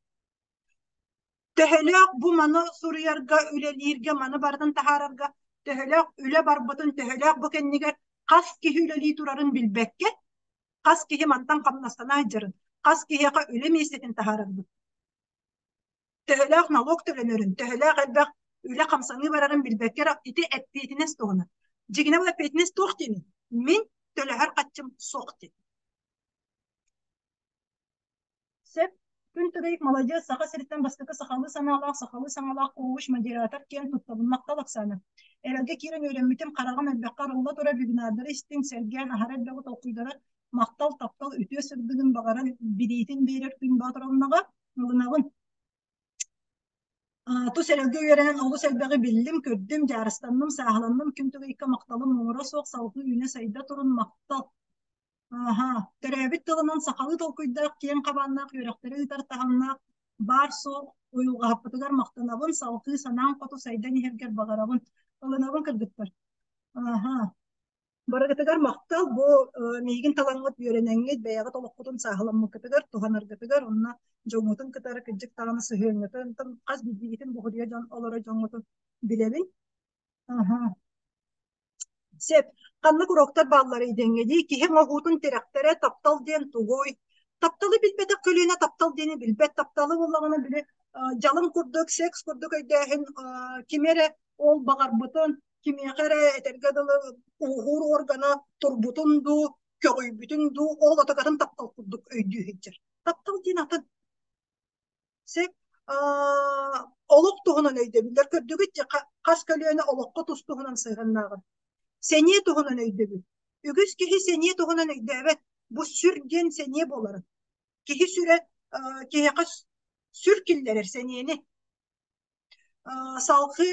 Speaker 2: Төһөлөөх бу маны суруйарга, үлэлииргэ, маны барытын таһаарарга төһөлөөх үлэ барбытын, төһөлөөх бу кэннигэр хас киһи үлэлии турарын билбэккэ, хас киһи мантан хамнастана сылдьарын, хас киһиэхэ үлэ миэстэтин таһаарарбыт, төһөлөөх налог төлөнөрүн, төһөлөөх элбэх үлэ хамсаныы барарын билбэккэ эрэ ити эппиэтинэс туһунан. Дьиҥинэ бу эппиэтинэс туох диэний? Мин төлөһөр хаччым суох диэн. Сөп. Күн Түгэй маладьыас Саха сириттэн бастакы сахалыы санаалаах, сахалыы саҥалаах коуч, модератор киэн туттабын. Махтал, Оксана. Эрэлгэ киирэн үөрэммитим, хараҕым элбэххэ арылла турар вебинардары истиҥ, сэргээн, аһара элбэҕи толкуйдарар, махтал, таптал үтүө сырдыгын баҕаран билиитин биэрэр Күн Боотуровнаҕа ылынабын. Тус эрэлгэ үөрэнэн олус элбэҕи биллим, көрдүм, дьаарыстанным, сааһыланным. Күн Түгэйкэ махталым муҥура суох, салгыы үүнэ-сайда турун, махтал. Аһа, төрөөбүт тылынан сахалыы толкуйдаах, киэҥ хабааннаах үөрэхтэри ыытар таһымнаах баар-суох уйулҕаһаппытыгар махтанабын, салгыы санаам хоту сайдан иһэргэр баҕарабын. Ылынабын кыргыттар. Аһа. Барыгытыгар махтал бу миигин талаҥҥыт үөрэнэҥҥит, бэйэҕит олоххутун сааһыламмыккытыгар, туһанаргытыгар, онно дьоҥҥутун кытары кырдьык даҕаны сыһыаҥҥытын, хас биирдиигитин буһуруйа дьон олоро дьоҥҥутун билэбин. Аһа. Сөп. Ханнык уроктар баалларый дэҥҥэ дии, киһи оҥоһуутун тирэхтэрэ таптал диэн тугуй? Тапталы билбэтэх көлүөнэ таптал диэни билбэт. Тапталы буоллаҕына били дьалым курдук, секс курдук өйдөөһүн кими эрэ ол баҕарбытын, кимиэхэ эрэ этэргэ дылы ууһуур органа турбутун дуу, көҕүйбүтүн дуу, ол отакатын таптал курдук өйдүү сылдьар. Таптал диэн атын. Сөп. Олох туһунан өйдөбүллэр көрдүгүт дьэ хас көлүөнэ олоххо тус туһунан сыһыаннааҕын. Сэниэ туһунан өйдөбүл. Үгүс киһи сэниэ туһунан өйдөөбөт. Бу сүр диэн сэниэ буоларын. Киһи сүрэ киһиэхэ сүр киллэрэр сэниэни. Салгыы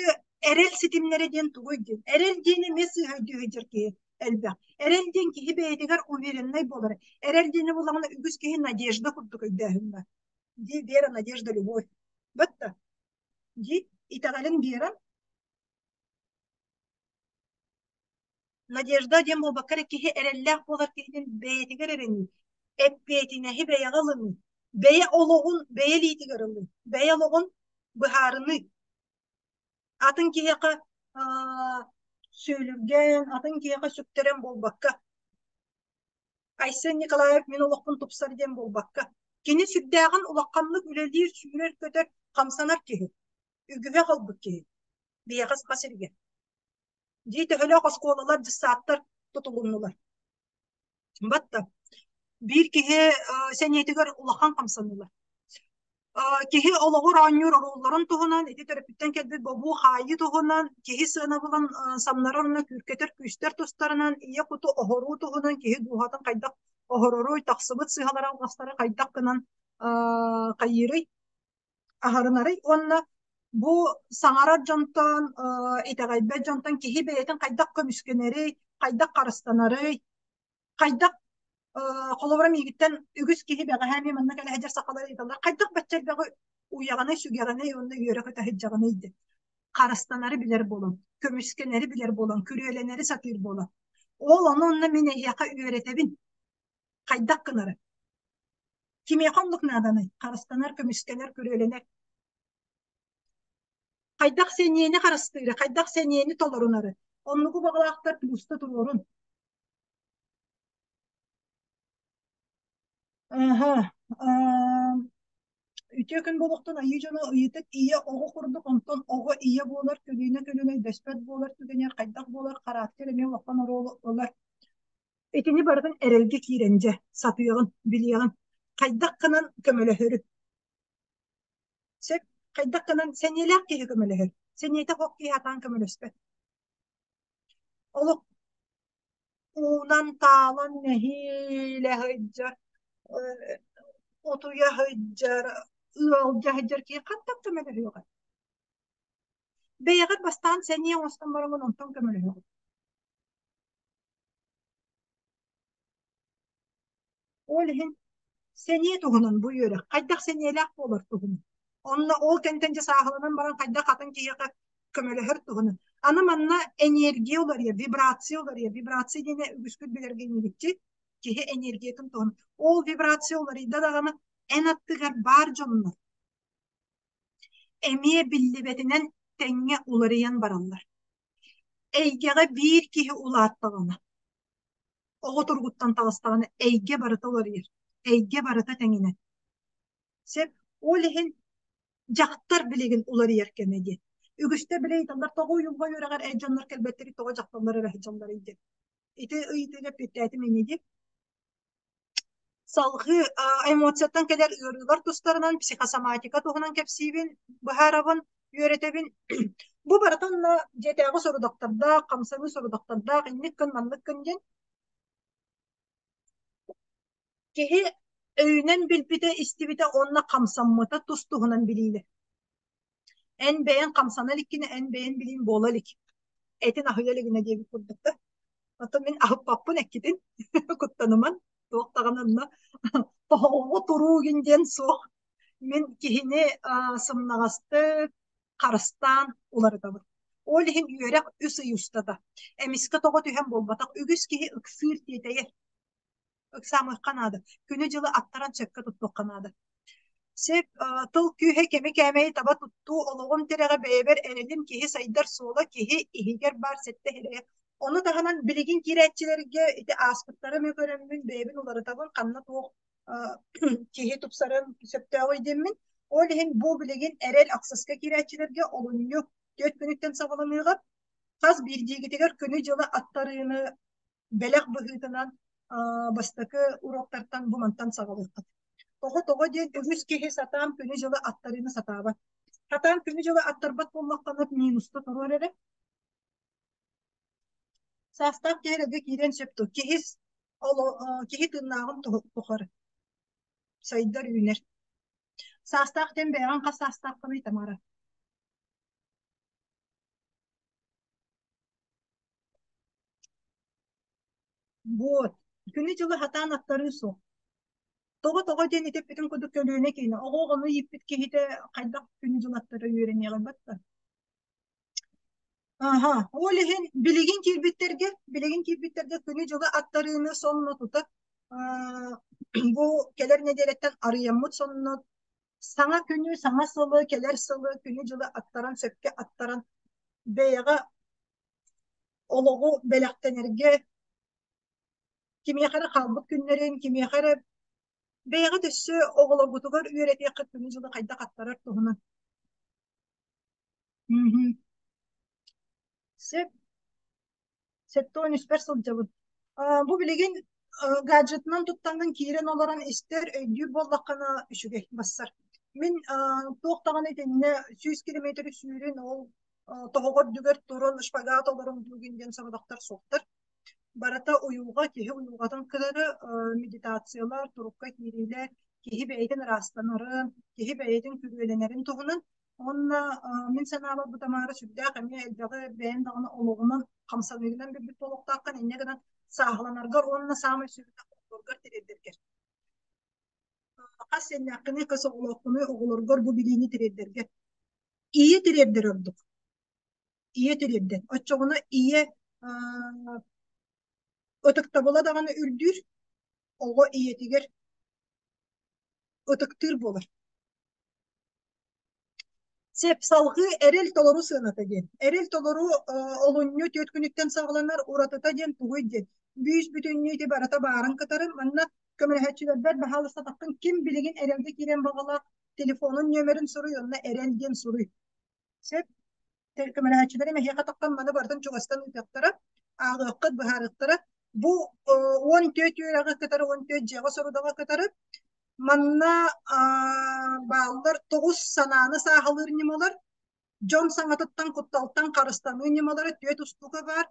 Speaker 2: эрэл ситимнэрэ диэн тугуй диэн. Эрэл диэн эмиэ сыыһа өйдүү сылдьар киһи элбэх. Эрэл диэн киһи бэйэтигэр увереннай буолар. Эрэл диэни буллаҕына үгүс киһи надежда курдук өйдөөһүн бар. Дии вера, надежда, любовь. Бытта. Дии итэҕэлин биэрэн Надежда диэн буолбакка эрэ киһи эрэллээх буолар киһитин бэйэтигэр эрэнии, эппиэтинэһи бэйэҕэ ылыныы, бэйэ олоҕун бэйэ илиитигэр ылыы, бэйэ олоҕун быһаарыныы. Атын киһиэхэ сүөлүргэн, атын киһиэхэ сүктэрэн буолбакка. Айсен Николаев мин олохпун тупсар диэн буолбакка. Кини сүрдээҕин улаханнык үлэлиир, сүүрэр-көтөр, хамсанар киһи. Үгүһэ холбут киһи. Биһиэхэ Саха сиригэр. Дии төһөлөөх оскуолалар, дьыссааттар тутулуннулар. Батта. Биир киһи сэниэтигэр улахан хамсаныылар. Киһи олоҕор оонньуур оруолларын туһунан, ити төрөппүттэн кэлбит бобуу-хаайыы туһунан, киһи сыанабылын самнарар уонна күүркэтэр күүстэр тустарынан, ийэ куту оһоруу туһунан, киһи дууһатын хайдах оһороруй, тахсыбыт сыыһалары алҕастары хайдах гынан хайыырый, аһарынарый уонна бу саҥарар дьонтон, итэҕэйбэт дьонтон киһи бэйэтин хайдах көмүскэнэрий, хайдах харыстанарый, хайдах холобура миигиттэн үгүс киһи бэҕэһээ эмиэ манна кэлэ сылдьар сахалар ыйыталлар хайдах бачча элбэҕи уйаҕыный, сүгэҕиний уонна үөрэ-көтө сылдьаҕыный диэн. Харыстанары билэр буолан, көмүскэнэри билэр буолан, күрүөлэнэри сатыыр буолан. Ол ону онно мин эһиэхэ үөрэтэбин. Хайдах гынары. Кимиэхэ оннук нааданый? Харыстанар, көмүскэнэр, күрүөлэнэр. Хайдах сэниэни харыстыыры, хайдах сэниэни толорунары. Оннугу баҕалаахтар плюста туруорун. Аха. Үтүө күн буолуохтун айыы дьоно ыйытык ийэ оҕо курдук, онтон оҕо ийэ буолар, көлүөнэ көлүөнэ өйдөспөт буолар түгэнигэр хайдах буолар, характер эмиэ улахан оруолу ылар. Итини барытын эрэлгэ киирэн дьэ, сатыаҕын, билиэҕин, хайдах гынан көмөлөһөрү. Сөп, хайдах гынан сэниэлээх киһи көмөлөһөр, сэниэтэ суох киһи атаан көмөлөспөт. Олох уунан таалан нэһиилэ сылдьар, утуйа сылдьар, ыалдьа сылдьар киһи хантан көмөлөһүөҕэй? Бэйэҕит бастаан сэниэ оҥостон бараҥҥын онтон көмөлөһөҕүт. Ол иһин сэниэ туһунан бу үөрэх хайдах сэниэлээх буолар туһунан. Онно ол кэнтэн дьэ сааһыланан баран хайдах атын киһиэхэ көмөлөһөр туһунан. Аны манна энергия уларыйар, вибрация уларыйар. Вибрация диэни үгүскүт билэргэ иннибитчи киһи энергиятын туһунан. Ол вибрация уларыйда даҕаны эн аттыгар баар дьоннор эмиэ биллибэтинэн тэҥҥэ уларыйан бараллар. Эйгэҕэ биир киһи улааттаҕына, оҕо туругуттан таҕыстаҕына эйгэ барыта уларыйар, эйгэ барыта тэҥинэн. Сөп. Ол иһин дьахтар билигин уларыйар кэмэ диэн. Үгүстэр били ыйыталлар, тоҕо уйулҕа үөрэҕэр эр дьоннор кэлбэттэрий, тоҕо дьахталлар эрэ сылдьалларый диэн. Ити ыйытыыга эппиэттээтим ини дии. Салҕыы эмоцияттан кэлэр ыарыылар тустарынан психосоматика туһунан кэпсиибин, быһаарабын, үөрэтэбин. Бу барыта онно дьиэтээҕи сорудахтардаах, хамсаныы сорудахтардаах, инник гын, маннык гын диэн. Киһи өйүнэн билбитэ, истибитэ уонна хамсаммыта тус-туһунан билиилэр. Эн бэйэҥ хамсана иликкинэ, эн бэйэҥ билиин буола илик. Этин аһыйа илигинэ диэбит курдук да. Оттон мин аһыппаппын эккитин, куттаныман, туох даҕаны онно тоһоҕоҕо туруу гин диэн суох. Мин киһини сымнаҕастык, харыстаан уларытабын. Ол иһин үөрэх үс ый устата. Эмискэ тоҕо түһэн буолбатах, үгүс киһи ыксыыр тиэтэйэр. Ыксаамыахха наада. Күнү-дьылы аттаран сөпкө туттуохха наада. Сөп, тыл күүһэ кэми кээмэйи таба туттуу, олоҕум тирэҕэ бэйэбэр эрэлим, киһи сайдар суола, киһи иһигэр баар сэттэ иһирэйэ. Ону таһынан билигин киирээччилэргэ ити ааспыттары эмэ көрөммүн, бэйэбин уларытабын, ханна туох киһи тупсарын сөптөөҕүй диэммин. Ол иһин бу билигин эрэл ахсыска киирээччилэргэ олунньу 4 күнүттэн саҕаланыаҕа. Хас биирдиигитигэр күнү-дьылы аттарыыны бэлэх быһыытынан бастакы уроктартан бу мантан саҕалыаххыт. Тоҕо тоҕо диэн үгүс киһи сатаан күнү-дьылы аттарыыны сатаабат. Сатаан күнү-дьылы аттарбат буоллаххына минуста туруор эрэ. Саастаах киһи эрэлгэ киириэн сөп дуо? Киһи киһи тыыннааҕын тухары сайдар үүнэр. Саастаах диэн бэйэҕин хас саастааххыный Тамара? Вот. Күнү-дьылы сатаан аттарыы суох. Тоҕо-тоҕо диэн итиппитин курдук көлүөнэ киинэ. Оҕо оҕону ииппит киһитэ хайдах күнү-дьылы аттара үөрэниэҕэй батта. Аха, ол иһин билигин киирбиттэргэ, билигин киирбиттэргэ күнү-дьылы аттарыыны сонно тута бу кэлэр нэдиэлэттэн арыйаммыт сонно саҥа күнү, саҥа сылы, кэлэр сылы, күнү-дьылы аттаран, сөпкө аттаран бэйэҕэ олоҕу бэлэхтэнэргэ кимиэхэ эрэ хаалбыт күннэрин, кимиэхэ эрэ бэйэҕит өссө оҕолоргутугар үөрэтиэххит күнү-дьылы хайдах аттарар туһунан. Мм. Сөп. 73-пэр сылдьабын. Бу билигин гаджетынан туттаҥҥын киирэн олорон истэр, өйдүүр буоллаххына үчүгэй, бассар. Мин туох даҕаны итиннэ 100 километры сүүрүн, ол тоһоҕо үрдүгэр туран шпагат олорон дуугун диэн сорудахтар суохтар. Барыта уйулҕа, киһи уйулҕатын кытары медитациялар, турукка киириилэр, киһи бэйэтин ыраастанарын, киһи бэйэтин күрүөлэнэрин туһунан. Уонна мин санаабар бу Тамара сүрдээх эмиэ элбэҕи бэйэм даҕаны олоҕунан, хамсаныытынан билбит буолуохтааххын, инньэ гынан сааһыланаргар уонна саамай сүрүнэ оҕолоргор тириэрдэргэр. Хас сиэннээххиний, хас оҕолооххунуй, оҕолоргор бу билиини тириэрдэргэр. Ийэ тириэрдэр ордук. Ийэ тириэрдэр. Оччоҕуна ийэ ытыктабыла даҕаны үрдүүр, оҕо ийэтигэр ытыктыыр буолар. Сөп, салҕыы эрэл толору сыаната диэн. Эрэл толору олунньу түөрт күнүттэн саҕаланар уратыта диэн тугуй диэн. Бүүс бүтүннүү ити барыта баарын кытары манна көмөлөһөөччүлэрбэр баһаалыстатаххын ким билигин эрэлгэ киирэн баҕалаах телефонун нүөмэрин суруй онно эрэл диэн суруй. Сөп. Көмөлөһөөччүлэрим эһиэхэ таххан маны барытын чугастан ыытыахтара, ааҕыаххыт, быһаарыахтара. Бу 14 үөрэҕи кытары, 14 дьиэҕэ сорудаҕы кытары манна бааллар тоҕус санааны сааһылыыр ньымалар, дьон саҥатыттан кутталтан харыстаныы ньымалара түөрт устуука баар,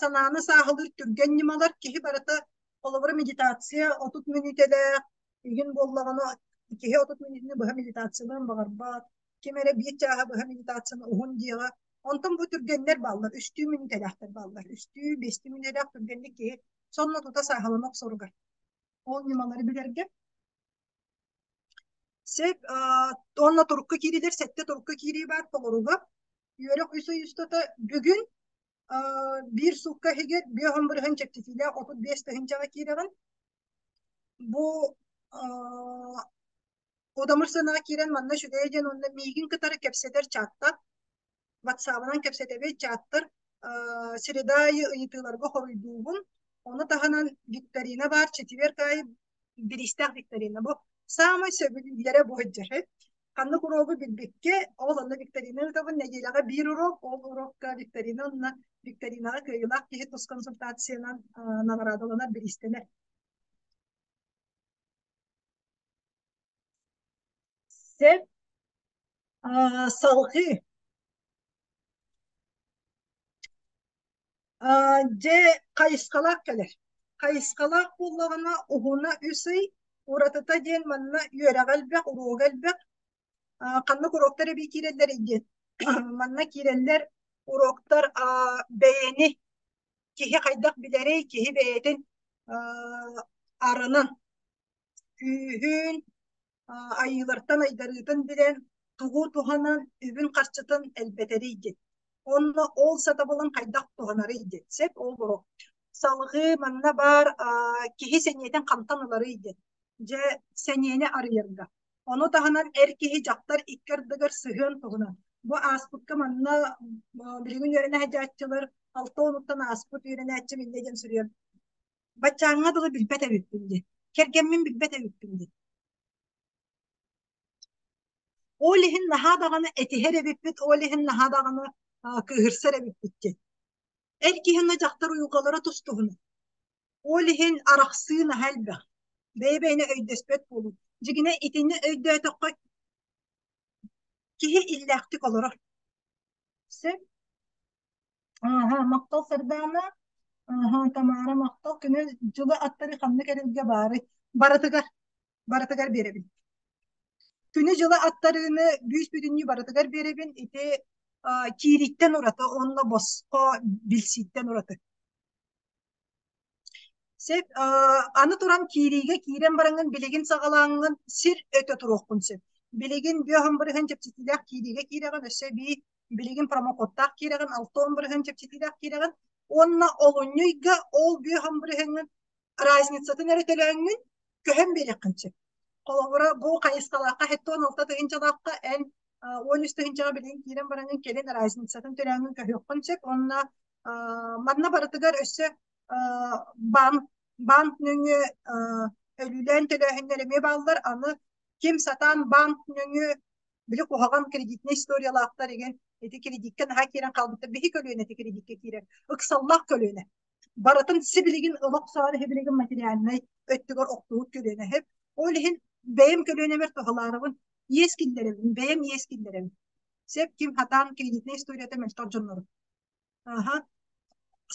Speaker 2: санааны сааһылыыр түргэн ньымалар, киһи барыта холобура медитация 30 мүнүүтэлээх, игин буоллаҕына киһи 30 мүнүүтэни быһа медитациялыан баҕарбат, ким эрэ биир чааһы быһа медитацияны уһун диэҕэ. Онтон бу түргэннэр бааллар, үстүү мүнүүтэлээхтэр бааллар. Үстүү, биэстүү мүнүүтэлээх түргэнник киһи сонно тута сааһылана охсоругар. Ол ньымалары билэргэ. Сөп, уонна турукка киириилэр, сэттэ турукка киирии баар толоруга. Үөрэх үс ый устата бүгүн биир суукка иһигэр биэс бырыһын чэпчэтиилээх 35 тыһыынчаҕа киирэҕин. Бу Удамыр сыанаҕа киирэн манна үчүгэйэ диэн уонна миигин кытары кэпсэтэр чаттар, ватсабынан кэпсэтэбит чаттар, среда аайы ыйытыыларга хоруйдуубун. Ону таһынан викторина баар, четверг аайы бириистээх викторина. Бу саамай сөбүлүүллэрэ бу сылдьар. Ханнык уруогу билбиккэ, ол онно викторина ыытабын, нэдиэлэҕэ биир уруок, ол уруокка викторина онно викторинаҕа кыайыылаах киһи тус консультациянан наҕараадаланар, бириистэнэр. Сөп. Салҕыы. Дьэ, хайысхалаах кэлэр. Хайысхалаах буоллаҕына уһуна үс ый, уратыта диэн манна үөрэҕэ элбэх, уруога элбэх. Ханнык уруоктар эбии киирэллэр диэн. Манна киирэллэр уруоктар бэйэни киһи хайдах билэрий, киһи бэйэтин арынан күүһүн, айыылартан айдарыытын билэн, тугу туһанан үбүн-харчытын элбэтэрий диэн. Онно ол сатабылын хайдах туһанарый диэн. Сөп ол уруок. Салҕыы манна баар киһи сэниэтин хантан ыларый диэн. Дьэ, сэниэни арыйарга. Ону таһынан эр киһи дьахтар икки ардыгар сыһыан туһунан. Бу ааспыкка манна билигин үөрэнэ сылдьааччылар алта уонуттан ааспыт үөрэнээччим инньэ диэн суруйар. Баччааҥҥа дылы билбэт эбиппин диэн. Кэргэммин билбэт эбиппин диэн. Ол иһин наһаа даҕаны этиһэр эбиппит, ол иһин наһаа даҕаны кыыһырсар эбиппит диэн. Эр киһи дьахтар уйулҕалара тус-туһунан. Ол иһин арахсыы наһаа элбэх. Бэйэ-бэйэни өйдөспөт буолуу. Дьигинэ итини өйдөөтөххө киһи иллээхтик олорор. Сөп. Ааһа, махтал Сардаана. Ааһа, Тамара махтал. Күнү дьылы аттары ханнык эрэлгэ баарый? Барытыгар. Барытыгар биэрэбин. Күнү-дьылы аттарыыны бүүс-бүтүннүү барытыгар биэрэбин. Ити киирииттэн ураты уонна босхо билсииттэн ураты. Сөп. Аны туран киириигэ киирэн бараҥҥын билигин саҕалааҥҥын сир өтө туруоххун сөп. Билигин бүөһүн бырыһын чэпчэтиилээх киириигэ киирэҕин, өссө эбии билигин промокодтаах киирэҕин, 60 бырыһын чэпчэтиилээх киирэҕин уонна олунньу ыйга ол бүөһүн бырыһыҥҥын разницатын эрэ төлөөҥҥүн көһөн биэриэххин сөп. Холобура, бу хайысхалаахха 76 тыһыынчалаахха эн 13 тыһыынчаҕа билигин киирэн бараҥҥын кэлин разницатын төлөөҥҥүн көһүөххүн сөп уонна манна барытыгар өссө банк банк нөҥүө өлүүлээн төлөөһүннэр эмиэ бааллар. Аны ким сатаан банк нөҥүө били куһаҕан кредитнэй историялаахтар игин ити кредиккэ наһаа киирэн хаалбыттар. Биһи көлүөнэ ити кредиккэ киирэр. Ыксаллаах көлүөнэ. Барытын сибилигин ыла охсоору сибилигин материальнай өттүгэр охтубут көлүөнэ. Ол иһин бэйэм көлүөнэбэр туһалаарыбын иэс киллэрэбин, бэйэм иэс киллэрэбин. Сөп ким хатаан кредитнэй историята мөлтөх дьоннору. Аха.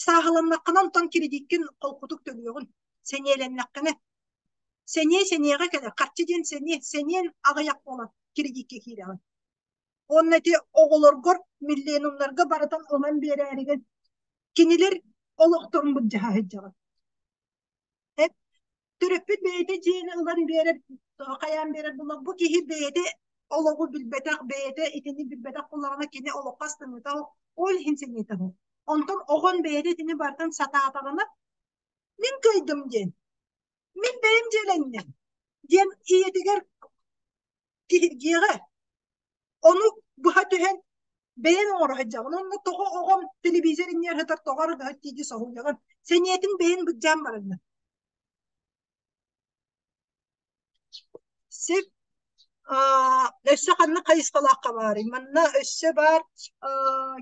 Speaker 2: Сааһыланнаххына онтон кредиккин холкутук төлүөҕүн. Сэниэлэннэххинэ. Сэниэ сэниэҕэ кэлэр. Харчы диэн сэниэ. Сэниэн аҕыйах буолан кредиккэ киирэҕин. Уонна ити оҕолоргор миллионумнарга барытын ылан биэрээригин кинилэр олохторун былдьаһа сылдьаҕын. Төрөппүт бэйэтэ дьиэни ылан биэрэр, хайаан биэрэр буолла бу киһи бэйэтэ олоҕу билбэтэх, бэйэтэ итини билбэтэх буоллаҕына кини олоххо астыммыта ол иһин сэниэтэ суох. Онтон оҕон бэйэтэ итини барытын сатаатаҕына мин кыайдым диэн, мин бэйэм дьиэлэнним диэн ийэтигэр киһиргиэҕэ. Ону Быһа түһэн бэйэн оҥоро сылдьаҕын. Онно тоҕо оҕом телевизор иннигэр сытар, тоҕо арыгыһыт дии соһуйаҕын. Сэниэтин бэйэн былдьаан баранна. Сир өссө ханнык хайысхалаахха баарый? Манна өссө баар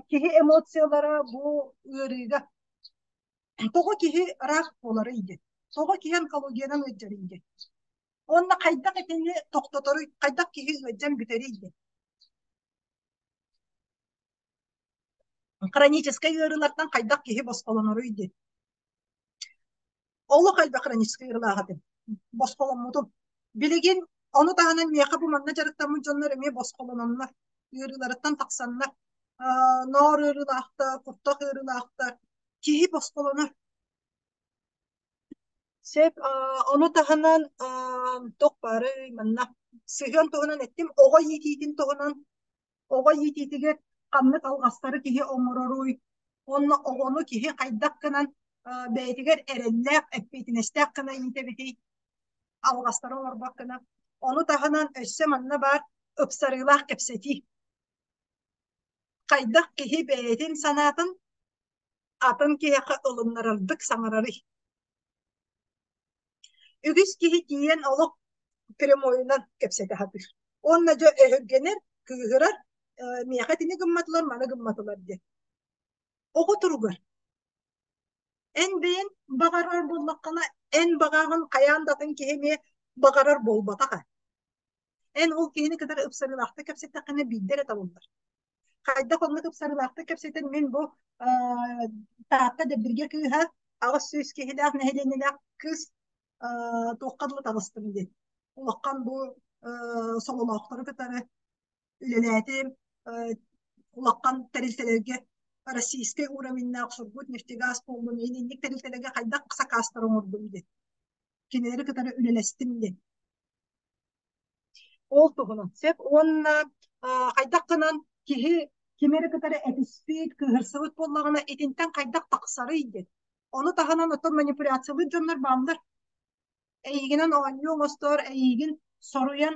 Speaker 2: киһи эмоциялара бу ыарыыга. Тоҕо киһи рак буоларый диэн? Тоҕо киһи онкологиянан ыалдьарый диэн? Уонна хайдах итини тохтоторуй, хайдах киһи ыалдьан бүтэрий диэн? Хроническай ыарыылартан хайдах киһи босхолоноруй диэн? Олох элбэх хроническай ыарыылаах этим. Босхоломмутум. Билигин ону таһынан миэхэ бу манна дьарыктаммыт дьоннор эмиэ босхолононнор, ыарыыларыттан тахсаннар, ноор ыарыылаахтар, куртах ыарыылаахтар. Киһи босхолонор. Сөп, ону таһынан туох баарый манна сыһыан туһунан эттим, оҕо иитиитин туһунан оҕо иитиитигэр ханнык алҕастары киһи оҥороруй уонна оҕону киһи хайдах гынан бэйэтигэр эрэллээх, эппиэтинэстээх гына иитэбитий, алҕастары оҥорбот гына. Ону таһынан өссө манна баар ыпсарыылаах кэпсэтии. Хайдах киһи бэйэтин санаатын атын киһиэхэ ылыннарардык саҥарарый? Үгүс киһи тиийэн олох прямойунан кэпсэтэ сатыыр. Уонна дьэ өһүргэнэр, кыыһырар, миэхэ итини гымматылар, маны гымматылар диэн. Оҕо туругар эн бэйэн баҕарар буоллаххына, эн баҕаҕын хайаан да атын киһи эмиэ баҕарар буолбатах ээ. Эн ол киһини кытары ыпсарыылаахтык кэпсэттэххинэ биирдэ эрэ табыллар. Хайдах оннук ыпсарыылаахтык кэпсэтэн мин бу Таатта Дэбдиргэ кыыһа 800 киһилээх нэһилиэнньэлээх кыыс туохха дылы таҕыстым диэн. Улахан бу сололоохтору кытары үлэлээтим. Улахан тэрилтэлэргэ российскай уровеннаах Сургутнефтегаз буоллун, инник тэрилтэлэргэ хайдах сакаастар оҥордум диэн. Кинилэри кытары үлэлэстим диэн. Ол туһунан сөп уонна хайдах гынан киһи кими эрэ кытары этиспит, кыыһырсыбыт буоллаҕына итинтэн хайдах тахсарый диэн. Ону таһынан оттон манипуляциялыыр дьоннор бааллар. Эйигинэн оонньуу оҥостор, эйигин соруйан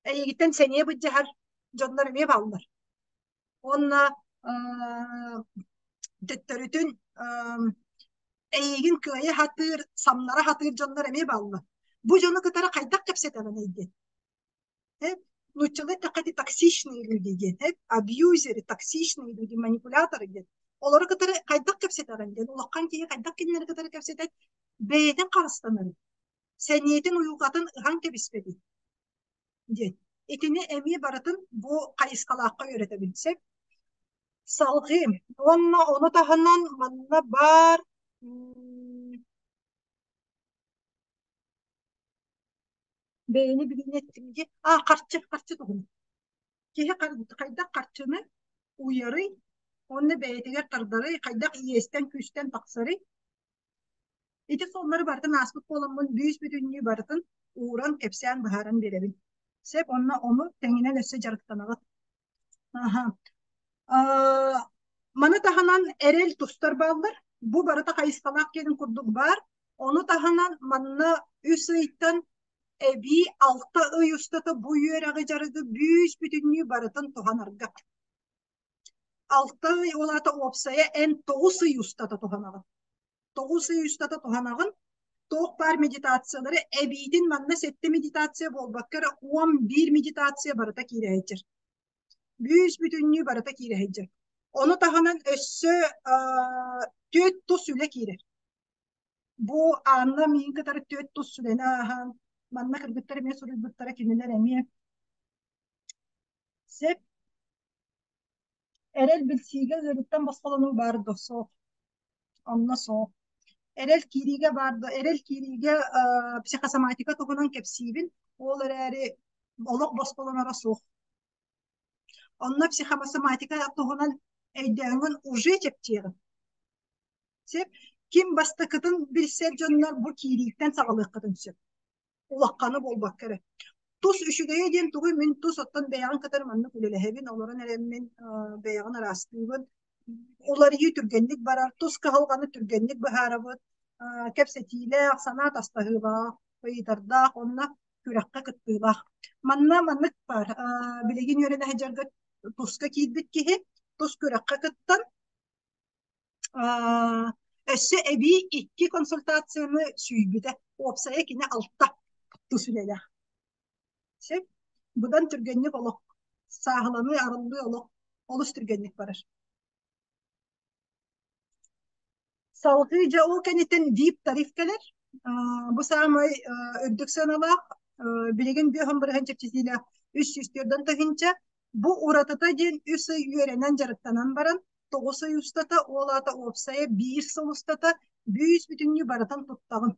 Speaker 2: эйигиттэн сэниэ былдьаһар дьоннор эмиэ бааллар. Уонна төттөрүтүн эйигин кыайа сатыыр, самнара сатыыр дьоннор эмиэ бааллар. Бу дьону кытары хайдах кэпсэтэҕиний диэн. Нууччалыы эттэххэ ити токсичные люди диэн, абьюзеры, токсичные люди, манипуляторы диэн. Олору кытары хайдах кэпсэтэҕин диэн, улахан киһи хайдах кинилэри кытары кэпсэтэн бэйэтин харыстанарын, сэниэтин уйулҕатын ыһан кэбиспэтин диэн. Итини эмиэ барытын бу хайысхалаахха үөрэтэбин сөп. Салҕыы. Уонна ону таһынан манна баар бэйэни билинэ эттим дии. А, харчы, харчы туһунан. Киһи хайдах харчыны уйарый уонна бэйэтигэр тардарый, хайдах иэстэн-күүстэн тахсарый? Ити суоллары барытын ааспыт буоламмын бүүс-бүтүннүү барытын ууран, кэпсээн, быһааран биэрэбин. Сөп, онно ону тэҥинэн өссө дьарыктанаҕыт. Аха. Маны таһынан эрэл тустар бааллар. Бу барыта хайысхалаах диэн курдук баар. Ону таһынан манна үс ыйтан эбии 6 ый устата бу үөрэҕи дьарыгы бүүс-бүтүннүү барытын туһанарга. 6 ый ол аата уопсайа эн 9 ый устата туһанаҕын. 9 ый устата туһанаҕын. Туох баар медитациялары эбиитин манна сэттэ медитация буолбакка эрэ 11 медитация барыта киирэ сылдьар. Бүүс-бүтүннүү барыта киирэ сылдьар. Ону таһынан өссө түөрт тус үлэ киирэр. Бу Анна миигин кытары түөрт тус үлэни ааһан, манна кыргыттар эмиэ суруйбуттара, кинилэр эмиэ Сөп. Эрэл билсиигэ ыарыыттан босхолонуу баар дуо? Суох. Онно суох. Эрэл киириигэ баар дуо? Эрэл киириигэ психосоматика туһунан кэпсиибин. Ол эрээри олох босхолоноро суох. Онно психосоматика туһунан өйдөөҥҥүн уже чэпчиэҕин. Сөп. Ким бастакытын билсэр дьоннор бу киирииттэн саҕалыаххытын сөп. Улахханы буолбакка эрэ. Тус үчүгэйэ диэн тугуй? Мин тус оттон бэйэҕин кытары маннык үлэлэһэбин, олорон эрэммин бэйэҕин ыраастыыбын. Уларыйыы түргэнник барар, тус кыһалҕаны түргэнник быһаарабыт, кэпсэтиилээх, санаа атастаһыылаах, ыйытардаах уонна күрэххэ кыттыылаах. Манна маннык баар, билигин үөрэнэ сылдьарга туска киирбит киһи тус күрэххэ кыттан өссө эбии икки консультацияны сүүйбүтэ. Уопсайа кини алта тус үлэлээх. Сөп. Быдан түргэнник олох сааһыланыы, арыллыы олох олус түргэнник барар. Салгыы дьэ ол кэнниттэн VIP тариф кэлэр. Бу саамай үрдүк сыаналаах, билигин 50% чэпчэтиилээх 304 тыһыынча. Бу уратыта диэн үс ый үөрэнэн дьарыктанан баран, тоҕус ый устата, ол аата уопсайа биир сыл устата бүүс бүтүннүү барытын туттаҕын.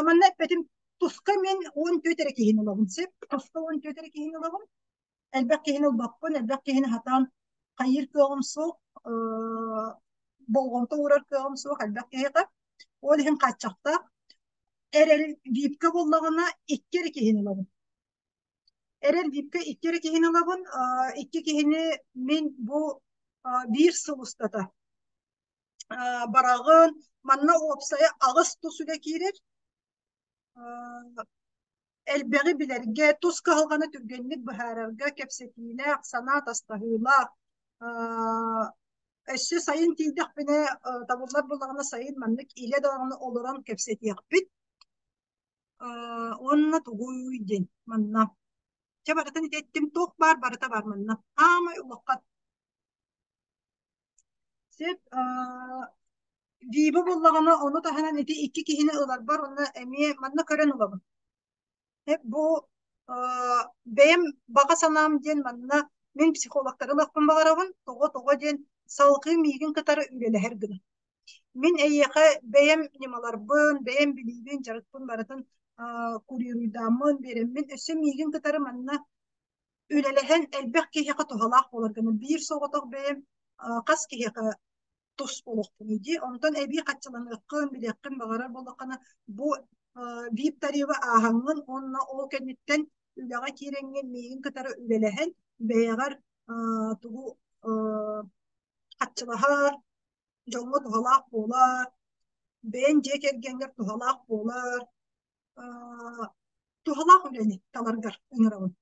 Speaker 2: Манна эппэтим туска мин 14 эрэ киһини ылабын сөп. Туска 14 эрэ киһини ылабын. Элбэх киһини ылбаппын, элбэх киһини сатаан хайыыр кыаҕым суох, болҕомто уурар кыаҕым суох элбэх киһиэхэ. Ол иһин хааччахтаах. Эрэл випка буоллаҕына икки эрэ киһини ылабын. Эрэл випка икки эрэ киһини ылабын. Икки киһини мин бу биир сыл устата бараҕын. Манна уопсайа аҕыс тус үлэ киирэр. Элбэҕи билэргэ, тус кыһалҕаны түргэнник быһаарарга кэпсэтиилээх, санаа атастаһыылаах. Өссө сайын тиийдэхпинэ, табыллар буоллаҕына сайын маннык илэ даҕаны олорон кэпсэтиэхпит. Уонна тугуй диэн манна. Чэ барытын ити эттим, туох баар барыта баар манна. Аамай улахан. Сөп, Виба буоллаҕына, ону таһынан ити икки киһини ыларбар уонна эмиэ манна көрөн ылабын. Бу бэйэм баҕа санаам диэн манна мин психологтары ылыахпын баҕарабын. Тоҕо-тоҕо диэн салгыы миигин кытары үлэлэһэр гына. Мин эйиэхэ бэйэм ньымаларбын, бэйэм билиибин, дьарыкпын барытын курируйдааммын, биэрэммин, өссө миигин кытары манна үлэлэһэн элбэх киһиэхэ туһалаах буолар гына биир соҕотох бэйэм хас киһиэхэ тус олохпунуй дии. Онтон эбии хаччыланыаххын, билиэххин баҕарар буоллаххына, бу VIP тарифы ааһаҥҥын уонна ол кэнниттэн үлэҕэ киирэҥҥин миигин кытары үлэлэһэн бэйэҕэр тугу хаччылаһар, дьоҥҥо туһалаах буолар, бэйэҥ дьиэ кэргэҥҥэр туһалаах буолар, туһалаах үлэни таларгар ыҥырабын.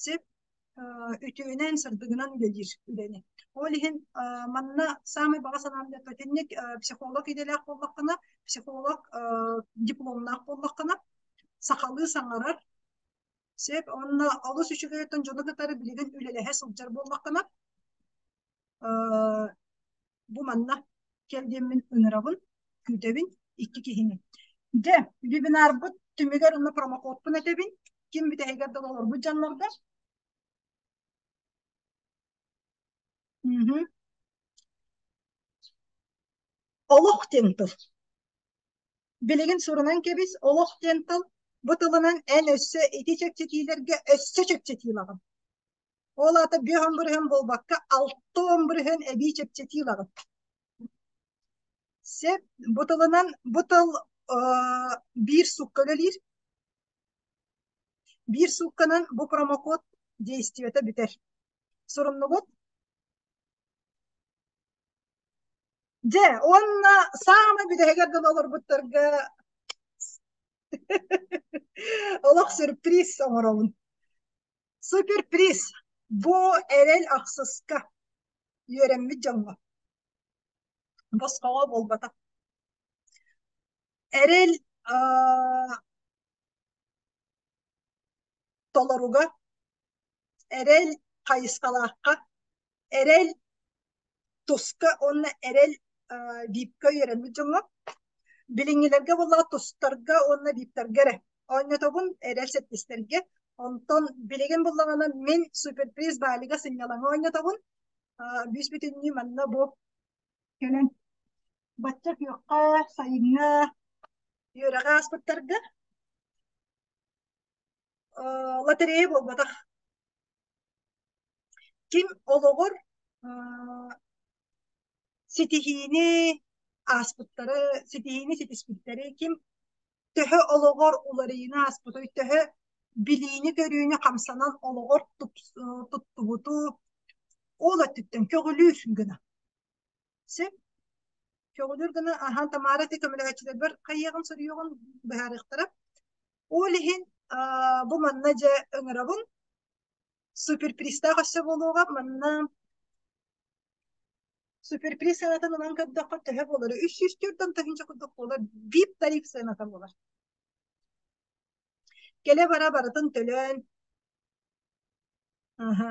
Speaker 2: Сөп үтүөнэн, сырдыгынан үлэлиир үлэни. Ол иһин манна саамай баҕа санаам диэн итинник психолог идэлээх буоллаххына, психолог дипломнаах буоллаххына, сахалыы саҥарар, сөп уонна олус үчүгэй өттүн дьону кытары билигин үлэлэһэ сылдьар буоллаххына, бу манна кэл диэммин ыҥырабын, күүтэбин икки киһини. Дьэ, вебинарбыт түмүгэр уонна промокодпун этэбин. Ким бүтэһигэр да олорбут дьоннорго. Олох диэн тыл. Билигин сурунан кэбис, олох диэн тыл. Бу тылынан эн өссө ити чэпчэтиилэргэ өссө чэпчэтии ылаҕын. Ол аата 5 бырыһыан буолбакка, 6 бырыһыан эбии чэпчэтии ылаҕын. Сөп, бу тылынан, бу тыл биир суукка үлэлиир. Биир суукканан бу промокод действиета бүтэр. Суруннугут? Дьэ, уонна саамай бүтэһигэр дылы олорбуттарга олох сюрприз оҥоробун. Суперприз бу эрэл ахсыска үөрэммит дьоҥҥо. Босхоҕо буолбатах. Эрэл толоруга, эрэл хайысхалаахха, эрэл туска уонна эрэл випка үөрэммит дьоҥҥо билиҥҥилэргэ буоллаҕа тустарга уонна виптарга эрэ оонньотобун эрэл сэттистэргэ онтон билигин буллаҕына мин суперприз баалига сынньалаҥы оонньотобун бүүс бүтүннүү манна бу кэлэн бачча күөххэ сайыҥҥа үөрэҕи ааспыттарга лотерея буолбатах Ким олоҕор ситиһиини ааспыттары, ситиһиини ситиспиттэри, ким төһө олоҕор уларыйыыны ааспытый, төһө билиини-көрүүнү хамсанан олоҕор туттубуту ол өттүттэн көҕүлүүр гына. Сөп. Көҕүлүүр гына аһаан Тамара ити көмөлөһөөччүлэрбэр хайыаҕын суруйуоҕун быһаарыахтара. Ол иһин Бу манна дьэ ыҥырабын. Суперпризтаах өссө буолуоҕа. Манна суперприз сыанатын ылан көрдөххө төһө буолар? 304 тыһыынча курдук буолар. VIP тариф сыаната буолар. Кэлэ-бара барытын төлөөн. Аха.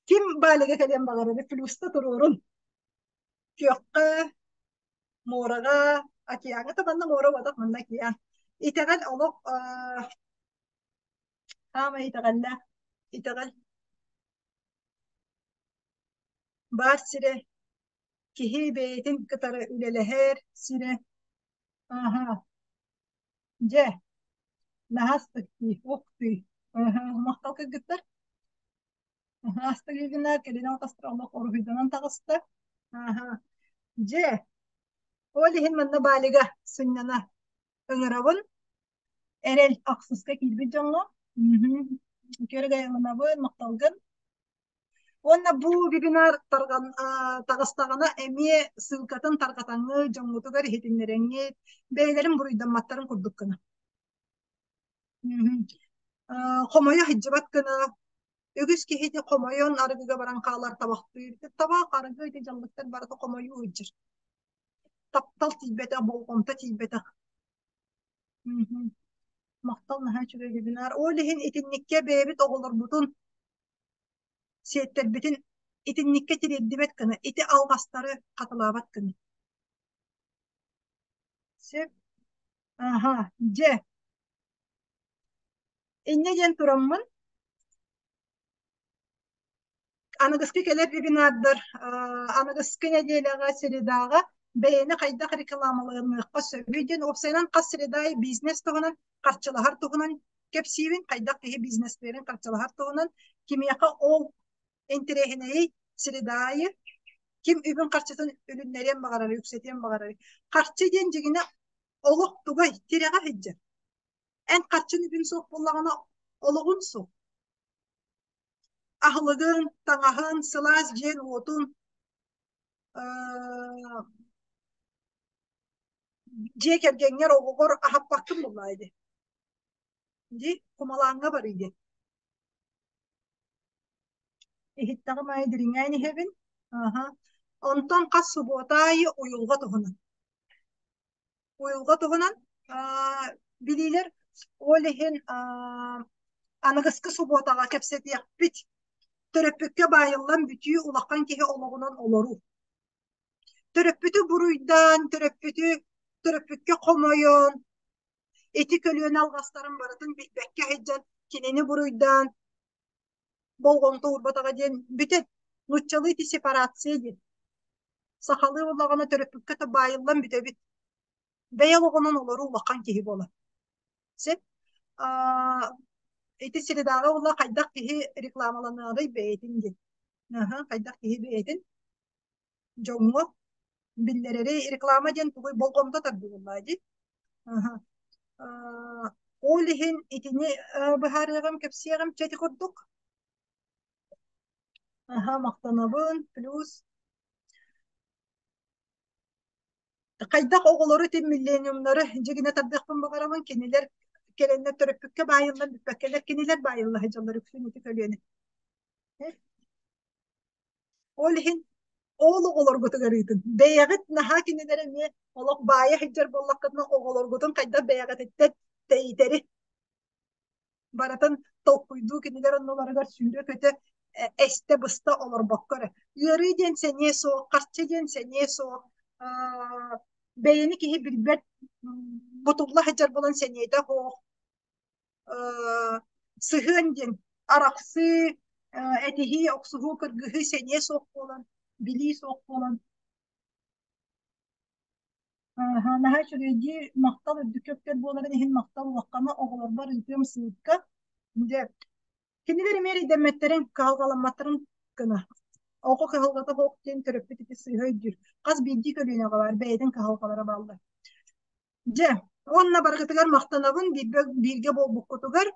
Speaker 2: Ким Балига кэлиэн баҕарар плюста туруорун. Күөххэ, муораҕа, океаҥҥа да манна муора буолбатах, манна океан. Итэҕэл олох хаамай итэҕэллээх итэҕэл баар сирэ киһи бэйэтин кытары үлэлэһэр сирэ. Аха. Дьэ, наһаа астык дии, ух ты. Аха, махтал кыргыттар. Астык вебинар кэлин алтастар олох уруһуйданан таҕыста. Аха. Дьэ, ол иһин манна Балига сынньана ыҥырабын. Эрэл ахсыска киирбит дьоҥҥо. Көргөйөммүнабын, махталгын. Уонна бу вебинар тарҕан, таҕыстаҕына эмиэ ссылкатын тарҕатаҥҥы, дьоҥҥутугар иһитиннэрэҥҥит, бэйэлэрин буруйдамматтарын курдук гына. Хомойо сылдьыбат гына, үгүс киһи ити хомойон арыгыга баран хаалар табахтыыр. Табах, арыгы ити дьаллыктар барыта хомойуу сылдьар. Таптал тиийбэтэх, болҕомто тиийбэтэх. Махтал наһаа үчүгэй вебинар. Ол иһин итинниккэ бэйэбит оҕолорбутун сиэттэрбитин итинниккэ тириэрдибэт гына, ити алҕастары хатылаабат гына. Сөп. Аха, дьэ. Инньэ диэн тураммын, аныгыскы кэлэр вебинардар, аныгыскы нэдиэлэҕэ средаҕа бэйэни хайдах рекламаланыахха сөбүй диэн уопсайынан хас среда аайы бизнес туһунан, харчылаһар туһунан кэпсиибин, хайдах киһи бизнестэрин харчылаһар туһунан, кимиэхэ ол интэриэһинэйий среда аайы, ким үбүн-харчытын үлүннэриэн баҕарар, үксэтиэн баҕарар. Харчы диэн дьиҥинэ олох тугай, тирэҕэ сылдьар. Эн харчын үбүн суох буоллаҕына олоҕун суох. Аһылыгын, таҥаһын, сылаас дьиэн-уотун дьиэ кэргэҥҥэр оҕоҕор аһаппаккын буоллаҕа дии. Дии, кумалааҥҥа барыы диэн. Иһиттэҕим аайы дириҥээн иһэбин. Аһа. Онтон хас субуота аайы уйулҕа туһунан. Уйулҕа туһунан билиилэр ол иһин аныгыскы субуотаҕа кэпсэтиэхпит. Төрөппүккэ баайыллан бүтүү улахан киһи олоҕунан олоруу. Төрөппүтү буруйдаан, төрөппүтү төрөппүккэ хомойон, ити көлүөнэ алҕастарын барытын билбэккэ сылдьан кинини буруйдаан болҕомто уурбатаҕа диэн бүтэн нууччалыы ити сепарация диэн сахалыы буоллаҕына төрөппүккэ да баайыллан бүтэбит бэйэ олоҕунан олоруу улахан киһи буолар сөп ити средаҕа буолла хайдах киһи рекламаланыаҕый бэйэтин диэн хайдах киһи бэйэтин дьоҥҥо биллэрэри реклама диэн тугуй болҕомто тардыллаа дии ол иһин итини быһаарыаҕым кэпсиэҕим чэ ити курдук аха махтанабын плюс хайдах оҕолору ити миллениумнары дьигинэ тардыахпын баҕарабын кинилэр кэлэннэр төрөппүккэ баайыллан бүппэккэлэр кинилэр баайылла сылдьаллар үксүн ити көлүөнэ Ол иһин ол оҕолоргутугар ыытын. Бэйэҕит наһаа кинилэр эмиэ олох баайа сылдьар буоллаххытына оҕолоргутун хайдах бэйэҕититтэн тэйитэри барытын толкуйдуу кинилэр оннуларыгар сүүрэ-көтө эстэ-быста олорбокко эрэ. Ыарыы диэн сэниэ суох, харчы диэн сэниэ суох, бэйэни киһи билбэт бутулла сылдьар буолан сэниэтэ суох, сыһыан диэн арахсыы, этиһии, охсуһуу, кыргыһыы сэниэ суох буолан, билии суох буолан наһаа үчүгэйдии махтал үрдүккэ үктэр буоларын иһин махтал улахана оҕолорбор ыытыам сыыкка. Дьэ, кинилэр эмиэ эрэйдэммэттэрин, кыһалҕаламматтарын гына. Оҕо кыһалҕата суох диэн төрөппүт ити сыыһа өйдүүр. Хас биирдии көлүөнэҕэ баар бэйэтин кыһалҕалара бааллар. Дьэ, уонна барыгытыгар махтанабын бииргэ, бииргэ буолбуккутугар,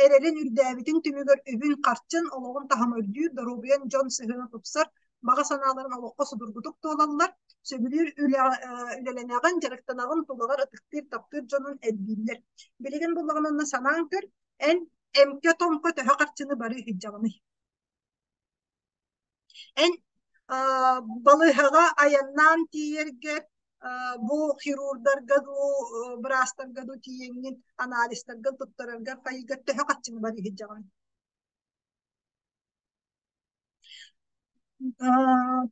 Speaker 2: эрэлин үрдээбитин түмүгэр үбүн-харчын, олоҕун таһыма үрдүүр, доруобуйан дьон сыһыана тупсар. Баҕа санааларын олоххо судургутук туолаллар, сөбүлүүр үлэлэнэҕин, дьарыктанаҕын, тулаҕар ытыктыыр, таптыыр дьонун элбииллэр. Билигин буллаҕына онно санаан көр, эн эмкэ-томко төһө харчыны барыы сылдьаҕыный? Эн балыыһаҕа айаннаан тиийэргэр бу хирурдарга дуу, быраастарга дуу тиийэҥҥин анализтаргын туттараргар хайыгар төһө харчыны барыы сылдьаҕын?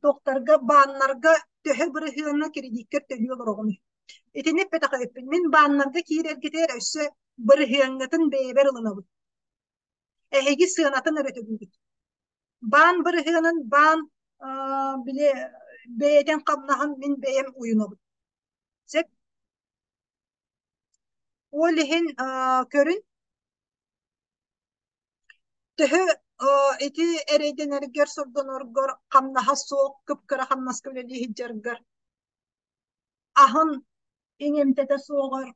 Speaker 2: Туохтарга, бааннарга төһө бырыһыана кредиккэр төлүү олороҕунуй? Итини эппэтэх эбиппин. Мин бааннарга киирэргитигэр өссө бырыһыаҥҥытын бэйэбэр ылынабын. Эһиги сыанатын эрэ төлүүгүт. Баан бырыһыанын баан били бэйэтин хамнаһын мин бэйэм уйунабын. Сөп? Ол иһин көрүн Төһө ити эрэйдэнэргэр, сордоноргор хамнаһа суох кып-кыра хамнаска үлэлии сылдьаргар аһын иҥэмтэтэ суоҕар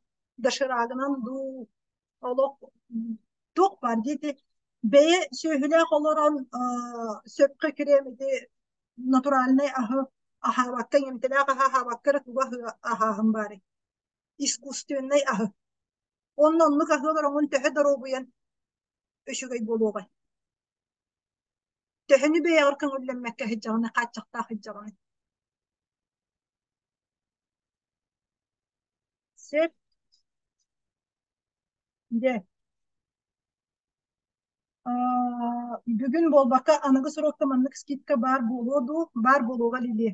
Speaker 2: доширагынан дуу олох туох баар дии ити бэйэ сүөһүлээх олорон сөпкө кириэм ити натуральнай аһы аһаабакка иҥэмтэлээх аһы аһаабакка эрэ тугу аһааһын баарый искусственнай аһы Уонна оннук аһыы олороҥҥун төһө доруобуйан үчүгэй буолуоҕай? Төһөнү бэйэҕэр көҥүллэммэккэ сылдьаҕыный, хааччахтаах сылдьаҕыный? Сөп. Дьэ. Бүгүн буолбакка аныгы срокка маннык скидка баар буолуо дуу, баар буолуоҕа Лилия.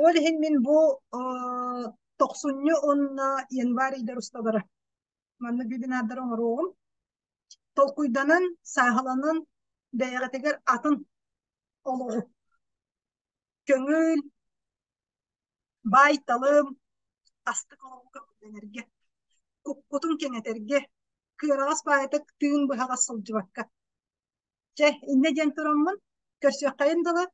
Speaker 2: Ол иһин мин бу тохсунньу уонна январь ыйдар усталара маннык вебинардары оҥоруоҕум. Толкуйданан, сааһыланан бэйэҕитигэр атын олоҕу көҥүл, баай-талым, астык олоҕу көҥүллэнэргэ, куккутун кэҥэтэргэ, кыараҕас баайытык тыын быһаҕас сылдьыбакка Чэ, иннэ диэн тураммын, көрсүөххэйин дылы,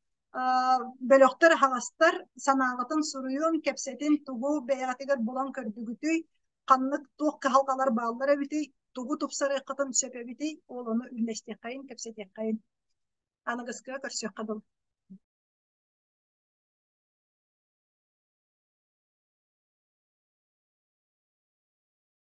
Speaker 2: бөлөхтөр аһаҕастар, санааҕытын суруйуҥ, кэпсэтин, тугу бэйэҕитигэр булан көрдүгүтүй, ханнык туох кыһалҕалар бааллар эбитий, тугу тупсарыаххытын сөп эбитий, ол ону үллэстиэххэйин, кэпсэтиэххэйин. Аныгыскыга көрсүөххэ дылы.